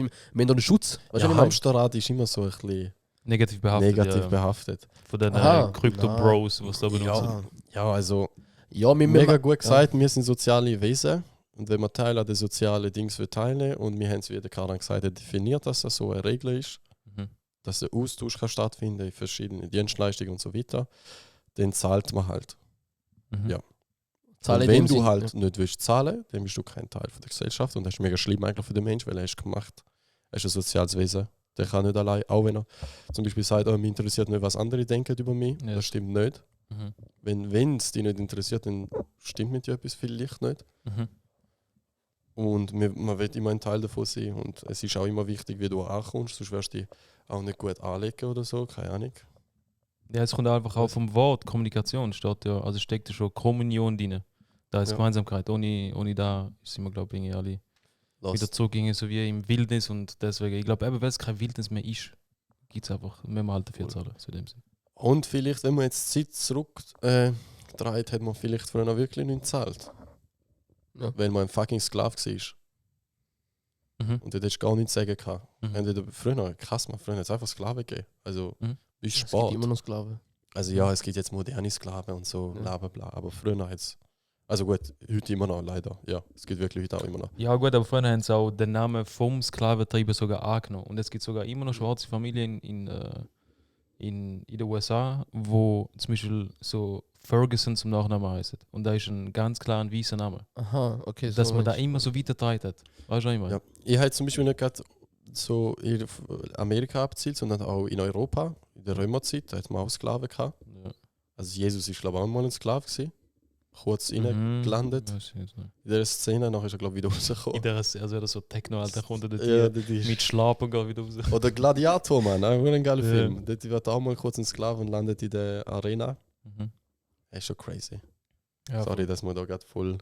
da einen Schutz. Weißt du, Ja, was ich meine? Hamsterrad ist immer so ein bisschen Negativ behaftet. negativ ja. behaftet. Von den Aha. Crypto-Bros, was da benutzen. Ja, also Ja, wir mega gut gesagt, wir sind soziale Wesen. Und wenn man Teil an den sozialen Dings teilen und wir haben es, wie der Karan gesagt hat, definiert, dass das so eine Regel ist, Mhm. dass der Austausch kann stattfinden in verschiedenen Dienstleistungen und so weiter, dann zahlt man halt. Mhm. Ja. Zahlen Und in wenn dem du Sinn, halt nicht willst zahlen, dann bist du kein Teil von der Gesellschaft und das ist mega schlimm eigentlich für den Menschen, weil er ist gemacht. Er ist ein soziales Wesen. Der kann nicht allein, auch wenn er zum Beispiel sagt, oh, mich interessiert nicht, was andere denken über mich. Ja. Das stimmt nicht. Mhm. Wenn es dich nicht interessiert, dann stimmt mit dir etwas vielleicht nicht. Mhm. Und man will immer ein Teil davon sein. Und es ist auch immer wichtig, wie du ankommst, sonst wirst du dich auch nicht gut anlegen oder so, keine Ahnung. Ja, es kommt einfach auch vom Wort Kommunikation, steht ja, also steckt ja schon Kommunion drin. Da ist Ja. Gemeinsamkeit. Ohne da sind wir, glaube ich, irgendwie alle wieder zurückgingen, so wie im Wildnis. Und deswegen, ich glaube, eben weil es kein Wildnis mehr ist, gibt es einfach, wenn wir halt dafür zahlen. So in dem Sinn. Und vielleicht, wenn man jetzt die Zeit zurück dreht, hat man vielleicht früher noch wirklich nicht gezahlt. Ja. Weil man ein fucking Sklave war. Mhm. Und dort hättest du gar nichts sagen können. Mhm. Entweder früher, krass, man, früher hat es einfach Sklaven gegeben. Also, Mhm. bis Es gibt Sport. immer noch Sklaven. Also ja, es gibt jetzt moderne Sklaven und so, Ja. bla bla bla. Aber früher hat es. Also gut, heute immer noch, leider. Ja, es gibt wirklich heute auch immer noch. Ja gut, aber vorhin haben sie auch den Namen vom Sklaventreiber sogar angenommen. Und es gibt sogar immer noch schwarze Familien in den USA, wo zum Beispiel so Ferguson zum Nachnamen heißt. Und da ist ein ganz klar ein weißer Name. Aha, okay. Dass so man da meinst du. immer so weitergetragen hat. Weißt du, was ich meine? Ja. Ich habe zum Beispiel nicht gerade so in Amerika abgezielt, sondern auch in Europa. In der Römerzeit, da hat man auch Sklaven gehabt. Ja. Also Jesus ist glaube ich auch mal ein Sklave gewesen. Kurz Mhm. reingelandet. Weiß ich jetzt nicht. In dieser Szene, nachher ist er glaube ich wieder rausgekommen. In der, also wäre das so Techno, Alter, kommt er dort Ja, hier das ist- mit Schlapp und geht wieder raus. Oder Gladiator, Mann, auch ein geiler Ja. Film. Dort wird auch mal kurz ein Sklave und landet in der Arena. Mhm. Das ist schon crazy. Ja, Sorry, dass wir da gerade voll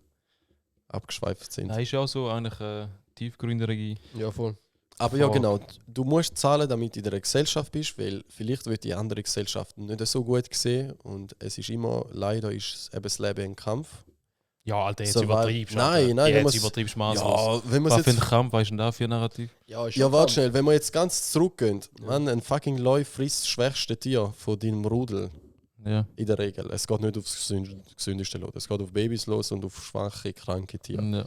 abgeschweift sind. Nein, ist ja auch so eigentlich tiefgründige. Ja, voll. Aber ja, Frage. genau. Du musst zahlen, damit du in einer Gesellschaft bist, weil vielleicht wird die andere Gesellschaft nicht so gut gesehen und es ist immer, leider ist eben das Leben ein Kampf. Ja, Alter, jetzt So, übertreibst du. nein, nein, wenn jetzt man's- übertreibst du maßlos. Ja, wenn man Was für ein jetzt... Kampf, weißt du denn da für ein Narrativ? Ja, ist Ja, schon warte Kampf. schnell, wenn wir jetzt ganz zurückgehen, Ja. Mann, ein fucking Leu frisst das schwächste Tier von deinem Rudel, Ja. in der Regel. Es geht nicht aufs gesündeste los, es geht auf Babys los und auf schwache, kranke Tiere. Ja.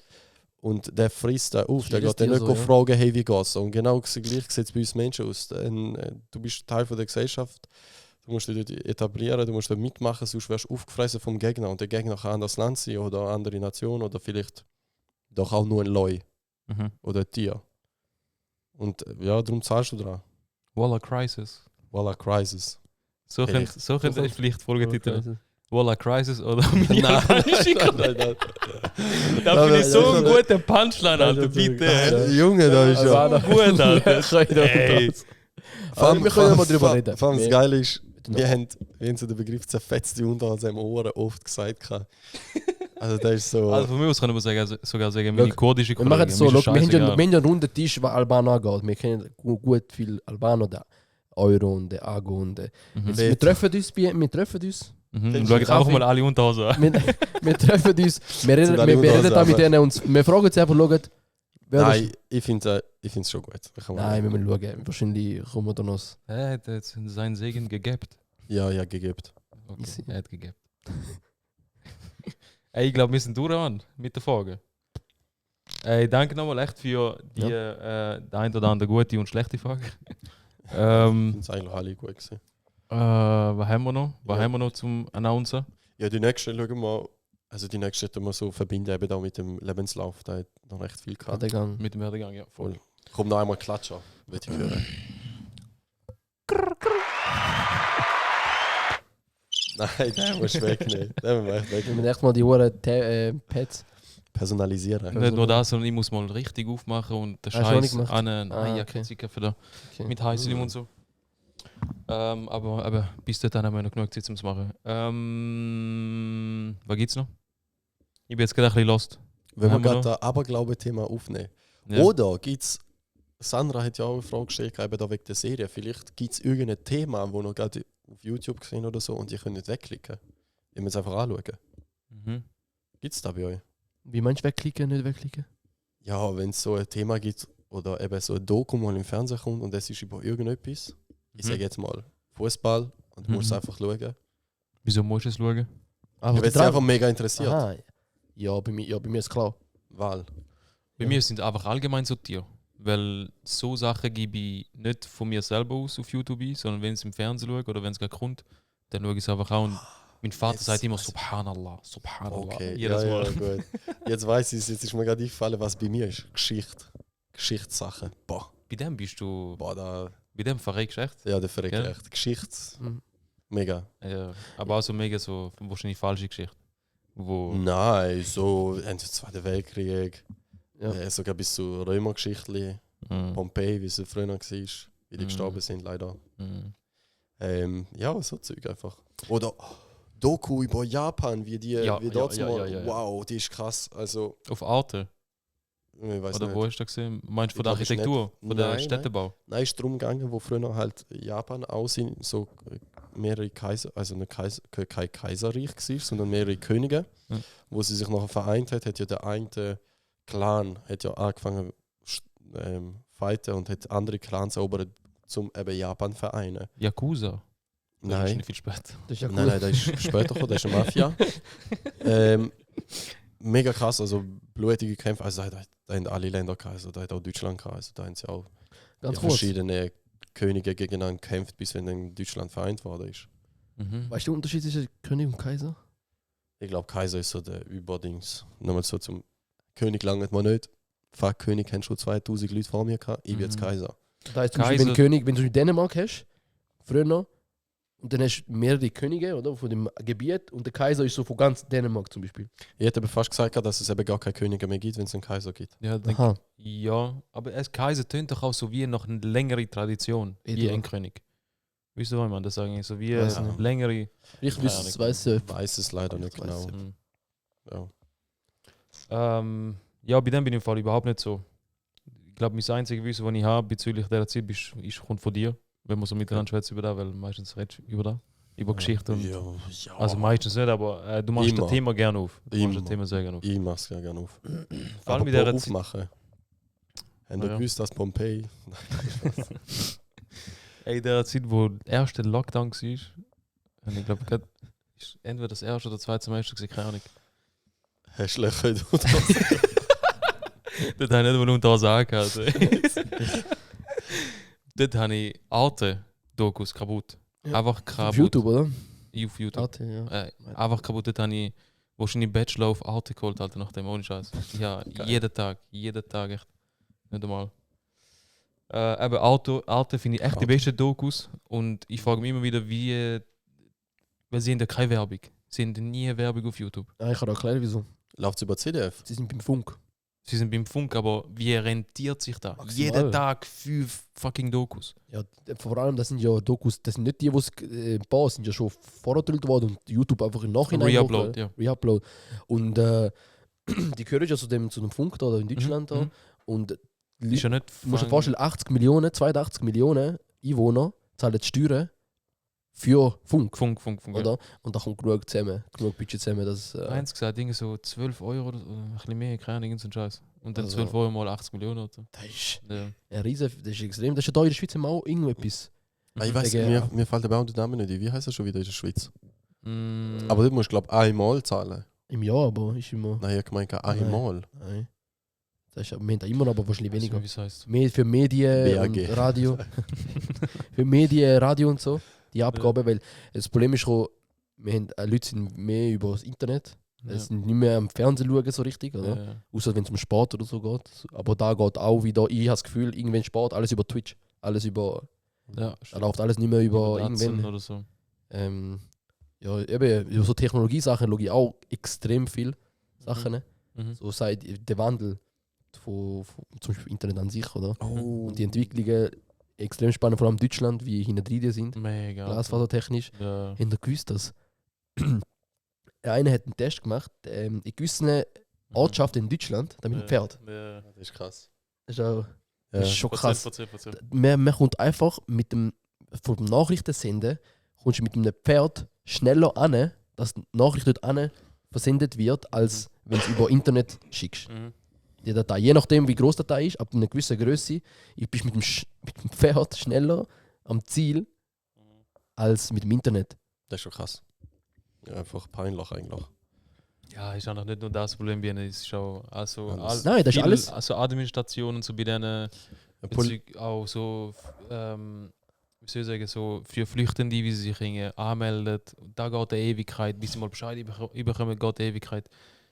Und der frisst da auf, der Jedes geht dann Tier nicht so, go ja. fragen, hey, wie geht's? Und genau gleich sieht es bei uns Menschen aus. Du bist Teil von der Gesellschaft, du musst dich dort etablieren, du musst dort mitmachen, sonst wirst du aufgefressen vom Gegner. Und der Gegner kann ein anderes Land sein oder eine andere Nation oder vielleicht doch auch nur ein Leu Mhm. oder ein Tier. Und ja, darum zahlst du dran. Walla Crisis. Voilà, Crisis. So Vielleicht. könnte so So- vielleicht Folgetitel. Okay. Walla Crisis oder Nein, Minianische nein. Da finde ich so Nein, einen nein. guten Punchline, Alter, bitte. Junge, da ist ja. So gut, Alter. Ey. Aber wir können ja mal drüber reden. Vor allem das Wir- Geile ist, wir haben den Begriff zerfetzte Unterhose im Ohren oft gesagt. Also das ist so... Also von mir aus kann ich sogar sagen, meine kurdische Wir machen es so, mir ist wir haben scheißegal. einen runden Tisch, was Albano angeht. Wir kennen gut viel Albano da. Euro und der Ago und der. Mhm. Wir treffen uns. Mhm. Schau jetzt einfach mal alle Unterhosen an. Wir treffen uns, wir Sind reden, alle wir reden Unterhosen, da mit aber- denen und wir fragen uns einfach, schauen, wer das- Nein, ich finde es schon gut. Nein, wir müssen schauen. Wahrscheinlich kommen wir da noch. Er hat jetzt seinen Segen gegebt. Ja, gegeben. Okay, Easy. er hat gegebt. Ey, ich glaube, wir sind durch, Mann, mit der Frage. Ey, danke nochmal echt für die ein oder andere gute und schlechte Frage. Ich finde es eigentlich alle gut gewesen. Was haben wir noch? Was Ja. haben wir noch zum Announcen? Ja, die nächste schauen wir mal. Also die nächste hätten wir so verbinden eben da mit dem Lebenslauf. Da hat noch recht viel gehabt. Werdegang. Mit dem Werdegang, ja. Voll. Komm noch einmal klatschen, würde ich hören. Nein, den musst du wegnehmen. Den musst du echt Wir wegnehmen. müssen echt mal die Uhren Pads. Personalisieren. Nicht nur das, sondern ich muss mal richtig aufmachen und den Hast du noch nicht Scheiß gemacht? an. Nein, ja, okay. keine Zeit für da. Okay. Mit Heißlim und so. Aber bis dahin haben wir noch genug Zeit, um zu machen. Was gibt's noch? Ich bin jetzt gerade ein bisschen lost. Wenn wir Haben wir gerade das Aberglaube-Thema aufnehmen. Ja. Oder gibt es, Sandra hat ja auch eine Frage gestellt, eben da wegen der Serie, vielleicht gibt es irgendein Thema, das noch gerade auf YouTube gesehen oder so und ihr könnt nicht wegklicken. Ihr müsst es einfach anschauen. Mhm. Gibt es da bei euch? Wie meinst du wegklicken, nicht wegklicken? Ja, wenn es so ein Thema gibt oder eben so ein Doku mal im Fernsehen kommt und es ist über irgendetwas, ich sage jetzt mal Fußball und du musst Mhm. einfach schauen. Wieso musst du es schauen? Aber Weil es dich einfach mega interessiert. Aha. Ja, bei mir ist klar. Weil. Bei mir sind einfach allgemein so Tiere. Weil so Sachen gebe ich nicht von mir selber aus auf YouTube ein, sondern wenn ich es im Fernsehen schaue oder wenn es gerade kommt, dann schaue ich es einfach auch. Und mein Vater Jetzt sagt immer weiß ich. Subhanallah, Subhanallah. Okay, Jedes ja, Mal. ja, gut. Jetzt weiß ich es, jetzt ist mir gerade eingefallen, was bei mir ist. Geschichte. Geschichtssachen. Boah, Bei dem bist du. da. Bei dem verreckst du echt. Ja, der verreckt Gell? echt. Geschichte. Mhm. Mega. Ja, aber auch so mega so wahrscheinlich falsche Geschichte. Wo. Nein, so Ende des Zweiten Weltkrieg. Ja. Sogar bis zu Römergeschichten. Mhm. Pompeji, wie es früher war, wie die Mhm. gestorben sind, leider. Mhm. Ja, so Zeug einfach. Oder Doku über Japan, wie Ja, dort ja, mal. ja. Wow, die ist krass. Also, Auf Arte. ich weiß Oder nicht. wo hast du das gesehen? Meinst du von Ich der glaub, ist Architektur? nicht- Von der Nein, Städtebau? Nein, ist darum gegangen, wo früher halt Japan auch sind, so mehrere Kaiser, also nicht kein Kaiserreich war, sondern mehrere Könige, Ja. wo sie sich nachher vereint hat ja der eine Clan hat ja angefangen fighten und hat andere Clans erobert, zum eben Japan vereinen. Yakuza? Das ist Nein. nicht viel später. Das ist ja cool. Nein, das ist später gekommen, das ist eine Mafia. Mega krass, also blutige Kämpfe, also da haben alle Länder gehabt, also da hat auch Deutschland gehabt, also da haben sie auch Ganz kurz. verschiedene Könige gegeneinander gekämpft, bis wenn dann Deutschland vereint worden ist. Mhm. Weißt du den Unterschied zwischen König und Kaiser? Ich glaube, Kaiser ist so der Überdings. Nochmal so zum König langt man nicht. Fuck, König, hast schon 2000 Leute vor mir gehabt, ich bin jetzt Mhm. Kaiser. Da heißt zum Beispiel, wenn Kaiser- König, wenn du Dänemark hast, früher noch, und dann hast du mehrere Könige oder, von dem Gebiet und der Kaiser ist so von ganz Dänemark zum Beispiel. Ich hätte aber fast gesagt, dass es eben gar keine Könige mehr gibt, wenn es einen Kaiser gibt. Ja, Aha. ja, aber als Kaiser tönt doch auch so wie noch eine längere Tradition, wie Edler. ein König. Weißt du, was man das sagen? So wie Weiß eine nicht. längere. Ich Keine weiß Ahnung. Weiß es leider nicht Ich weiss genau. es. Mhm. Ja. Ja, bei dem bin ich im Fall überhaupt nicht so. Ich glaube, mein einziges Wissen, das ich habe bezüglich dieser Zeit, kommt von dir, wenn man so miteinander schwätzt über das, weil meistens redest du über das, über Geschichte. Und, Ja. Also meistens nicht, aber du machst Immer. das Thema gerne auf. Du machst Immer. das Thema sehr gerne auf. Ich mache es ja gerne auf. Vor allem mit Aber dieser Zeit. aufmachen. Haben ihr Ja. gewusst, dass Pompeji... Ey, in der Zeit, wo der erste Lockdown war, und ich glaube, ist entweder das erste oder das zweite Semester, gewesen, keine Ahnung. Hast du Löcher in der Dort habe ich nicht mal unter was angehört. Dort habe ich Arte-Dokus kaputt. Ja. Einfach kaputt. Auf YouTube, oder? Auf YouTube. Arte, ja. Einfach kaputt. Dort habe ich wahrscheinlich Bachelor auf Arte geholt, Alter, nach dem ohne Scheiß. Ja, Geil. jeden Tag echt. Nicht einmal. Aber Arte finde ich echt die Arte. besten Dokus. Und ich frage mich immer wieder, wie. Weil sie haben ja keine Werbung. Sie haben nie Werbung auf YouTube. Ja, ich kann auch erklären, wieso. Läuft es über CDF? Sie sind beim Funk. Sie sind beim Funk, aber wie rentiert sich das? Maximal. Jeden Tag 5 fucking Dokus. Ja, vor allem, das sind ja Dokus, das sind nicht die, die ein paar sind ja schon vorgedrückt worden und YouTube einfach im Nachhinein Reupload, machen. ja. Reupload. Und die gehören ja zu dem Funk da in Deutschland da. Mhm. Und Ist ja nicht du musst dir vorstellen, 82 Millionen Einwohner zahlen die Steuern für Funk. Funk. Oder? Und da kommt genug Budget zusammen, dass. Eins gesagt, Dinge so 12 Euro oder ein bisschen mehr, keine Ahnung, irgend so ein Scheiß. Und dann Also- 12 Euro mal 80 Millionen oder so. Das ist Ja. ein riesen, das ist extrem. Das ist ja da in der Schweiz immer auch irgendetwas. Ich weiß, Wegen- mir fällt aber auch der Name nicht ein. Wie heißt das schon wieder in der Schweiz? Mm, Aber du musst, glaube ich, einmal zahlen. Im Jahr, aber ist immer. Nein, ich meine einmal. Nein. Das ist, wir haben da immer noch, aber wahrscheinlich weniger. Wie es heißt. Für Medien BAG. und Radio. Für Medien, Radio und so, die Abgabe, weil das Problem ist auch, wir haben, Leute sind mehr über das Internet. Ja. Sie sind nicht mehr am Fernsehen schauen so richtig, oder? Ja. Außer wenn es um Sport oder so geht. Aber da geht auch wieder, ich habe das Gefühl, irgendwann Sport, alles über Twitch. Alles über, Ja, da läuft alles nicht mehr über Dazen irgendwann. oder so. Ja, eben, über so Technologiesachen schaue ich auch extrem viel Sachen. Mhm. So sei der Wandel von zum Beispiel Internet an sich, oder? Oh. Und die Entwicklungen extrem spannend, vor allem in Deutschland, wie hinten drin sind, Mega. glasfasertechnisch. Ja. Habt ihr gewusst, dass einer hat einen Test gemacht, in gewissen Ortschaften in Deutschland, da mit dem Pferd. Ja. Das ist krass. Das ist, auch, Ja. das ist schon krass. Erzähl. Man kommt einfach mit dem, vom Nachrichtensenden, kommst du mit einem Pferd schneller an, dass die Nachricht dort an versendet wird, als wenn du es über Internet schickst. Mhm. Die Datei, je nachdem wie groß die Datei ist, ab einer gewissen Größe, ich bin mit dem Pferd schneller am Ziel als mit dem Internet. Das ist schon krass. Ja, einfach peinlich eigentlich. Ja, ist auch nicht nur das Problem, wie es ist auch also Alles. Nein, das ist viel- alles- Also Administrationen so bei denen auch so wie soll ich sagen, so für Flüchtende, wie sie sich irgendwie anmelden, da geht eine Ewigkeit, bis sie mal Bescheid überkommen, geht eine Ewigkeit.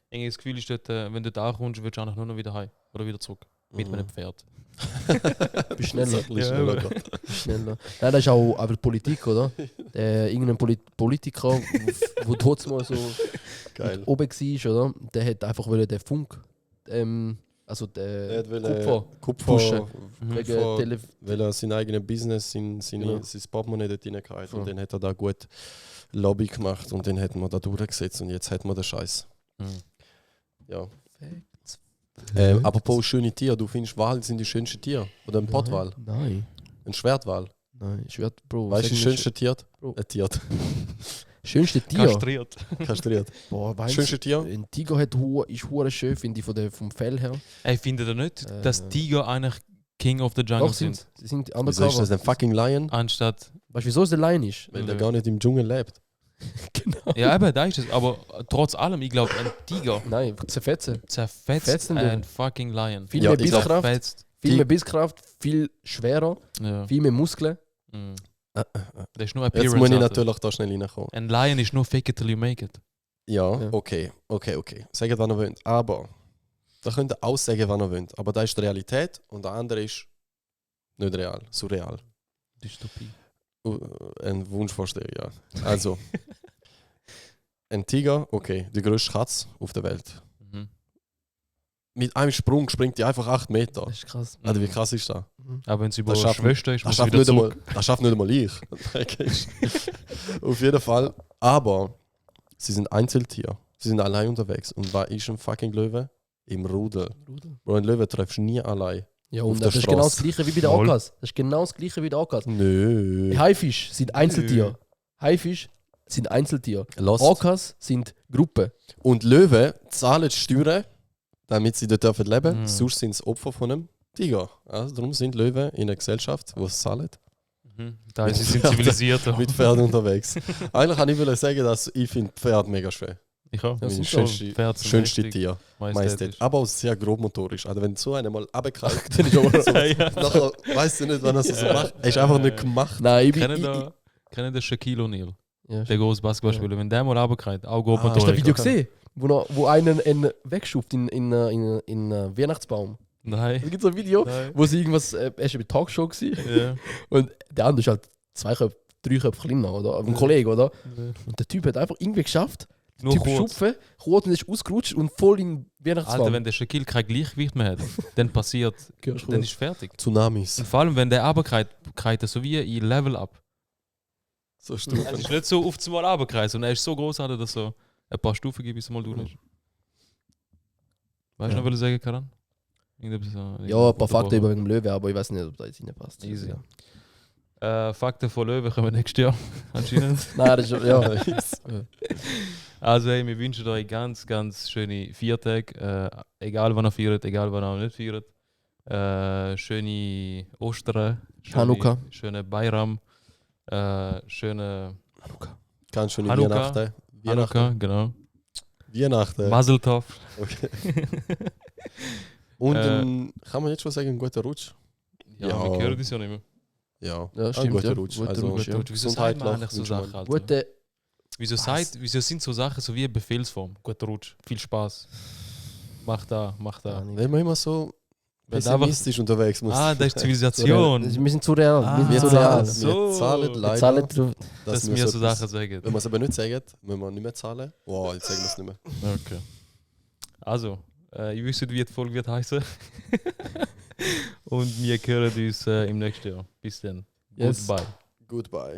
Irgendwie das Gefühl ist dort, wenn du da ankommst, willst du eigentlich nur noch wieder heim oder wieder zurück. Mit einem Pferd. Du bist schneller. schneller. schneller. Nein, das ist auch aber Politik, oder? Irgendein Politiker, wo trotzdem mal so Geil. oben war, oder? Der hat einfach den Funk, also Er der hat Kupfer, Kupfer Mhm. wegen Kupfer, Tele weil er sein eigenes Business, sein Portemonnaie dort reingehauen und dann hat er da gut Lobby gemacht und dann hat man da durchgesetzt und jetzt hat man den Scheiß. Mhm. Ja. Apropos schöne Tiere, du findest Wale sind die schönsten Tiere? Oder ein Pottwal? Nein, Ein Schwertwal? nein, ich werde, Bro. Weißt du, das sag mir schönste Tier? Bro. Ein Tier. schönste Tier? Kastriert. Kastriert. Boah, weißt Schönste Tier? ein Tiger ist hure schön, finde ich, vom Fell her. Ich finde nicht, dass Tiger eigentlich King of the Jungle Doch, sind. sie sind Wieso ist das undercover. ein fucking Lion? Anstatt. Weißt du, wieso es der Lion ist? Weil der Ja. gar nicht im Dschungel lebt. Genau. Ja, eben, da ist es. Aber trotz allem, ich glaube, ein Tiger Nein, zerfetzen. zerfetzt Fetzen ein fucking Lion. Viel Ja, mehr ich glaub, Bisskraft, Zerfetzt. viel mehr Bisskraft, viel schwerer, Ja. viel mehr Muskeln. Mhm. Das ist nur Jetzt Appearance. muss ich Alter. natürlich da schnell reinkommen. Ein Lion ist nur fake it till you make it. Ja, Ja. okay. Sagt, was ihr wollt. Aber, da könnt ihr auch sagen, was ihr wollt. Aber da ist die Realität und der andere ist nicht real, surreal. Dystopie. Ein Wunschvorstellung, ja. Also, ein Tiger, okay, die größte Katze auf der Welt. Mhm. Mit einem Sprung springt die einfach 8 Meter. Das ist krass. Also, wie krass ist das? Aber wenn sie über Das schaffen- Schwester ist, Das muss sie schafft, wieder nicht einmal, zurück. das schafft nicht einmal ich. Auf jeden Fall. Aber sie sind Einzeltier. Sie sind allein unterwegs. Und was ist ein fucking Löwe? Im Rudel. Bro, ein Löwe triffst du nie allein. Ja, Auf und der das ist genau das Straße. gleiche wie bei den Voll. Orcas. Das ist genau das gleiche wie bei den Orcas. Nö. Haifisch sind Einzeltiere. Haifisch sind Einzeltiere. Lost. Orcas sind Gruppen. Und Löwen zahlen Steuern, damit sie dort dürfen leben. Mhm. Sonst sind sie Opfer von einem Tiger. Also darum sind Löwen in einer Gesellschaft, die es zahlen, Mhm. Da sie sind zivilisierter. mit Pferden unterwegs. Eigentlich kann ich sagen, dass ich finde Pferd mega schwer. Ich auch. Ja, Mein sind schönste, Pferd sind schönste richtig Tier. Majestät. majestätisch. Aber auch sehr grobmotorisch. Also wenn du so einen mal runterkriegst, Dann ist aber so. Ja. nachher weißt du nicht, wann er es so macht. Er ist einfach nicht gemacht. Nein, Kennen den Shaquille O'Neal, Ja, der große Basketballspieler. Wenn der mal runterkriegt, auch gut Ah, hast du das Video okay. gesehen? Wo einen wegschuft in einen Weihnachtsbaum. Nein. Es gibt so ein Video, Nein. wo sie irgendwas, er ist bei Talkshow gewesen, Ja. und der andere ist halt 2 Köpfe, 3 Köpfe kleiner, oder? Ein Kollege, oder? Und der Typ hat einfach irgendwie geschafft, Nur Typ kurz. Schupfen, kurz und ist ausgerutscht und voll im Alter, Weihnachtsbaum. wenn der Shaquille kein Gleichgewicht mehr hat, dann passiert, dann ist fertig. Tsunamis. Und vor allem, wenn der runterkreitet, so wie in Level Up. So Es Stufen. ist nicht so auf einmal runterkreist und er ist so großartig, dass so ein paar Stufen gibt, bis er mal durch ist. Weißt du Ja. noch, was du sagen, Karan? Irgendetwas, Ja, ein paar Fakten über den Löwe, aber ich weiß nicht, ob das jetzt reinpasst. Easy. Ja. Fakten von Löwen kommen nächstes Jahr, anscheinend. Nein, das ist ja. Also, hey, wir wünschen euch ganz, ganz schöne Viertage. Egal wann ihr feiert, egal wann ihr nicht feiert. Schöne Ostern. Hanukkah. Schöne Bayram. Schöne Ganz schöne Hanukkah. Weihnachten. Hanukkah, genau. Weihnachten. Mazel Tov. Okay. Und dann kann man jetzt schon sagen, einen guten Rutsch. Ja, Ja. wir hören das ja nicht mehr. Ja, Ja, einen stimmt, guten ja. Rutsch. Guter Also, Rutsch, ja. Wieso sagt man eigentlich so wünscht man- Sachen, Alter? Gute. Wieso sind so Sachen so wie eine Befehlsform? Guter Rutsch, viel Spaß. Mach da. Wenn man immer so Wenn du einfach- pessimistisch unterwegs muss. Ah, das ist Zivilisation. Wir sind zu real. Wir wir sind zu real. zahlen, so. wir zahlen Wir leider, zahlen drauf. Dass wir so Sachen sagen. Wenn wir es aber nicht sagen, müssen wir nicht mehr zahlen. Wow, jetzt sagen wir es nicht mehr. Okay. Also, ich wüsste, wie die Folge wird heißen. Und wir hören uns im nächsten Jahr. Bis dann. Yes. Goodbye. Goodbye.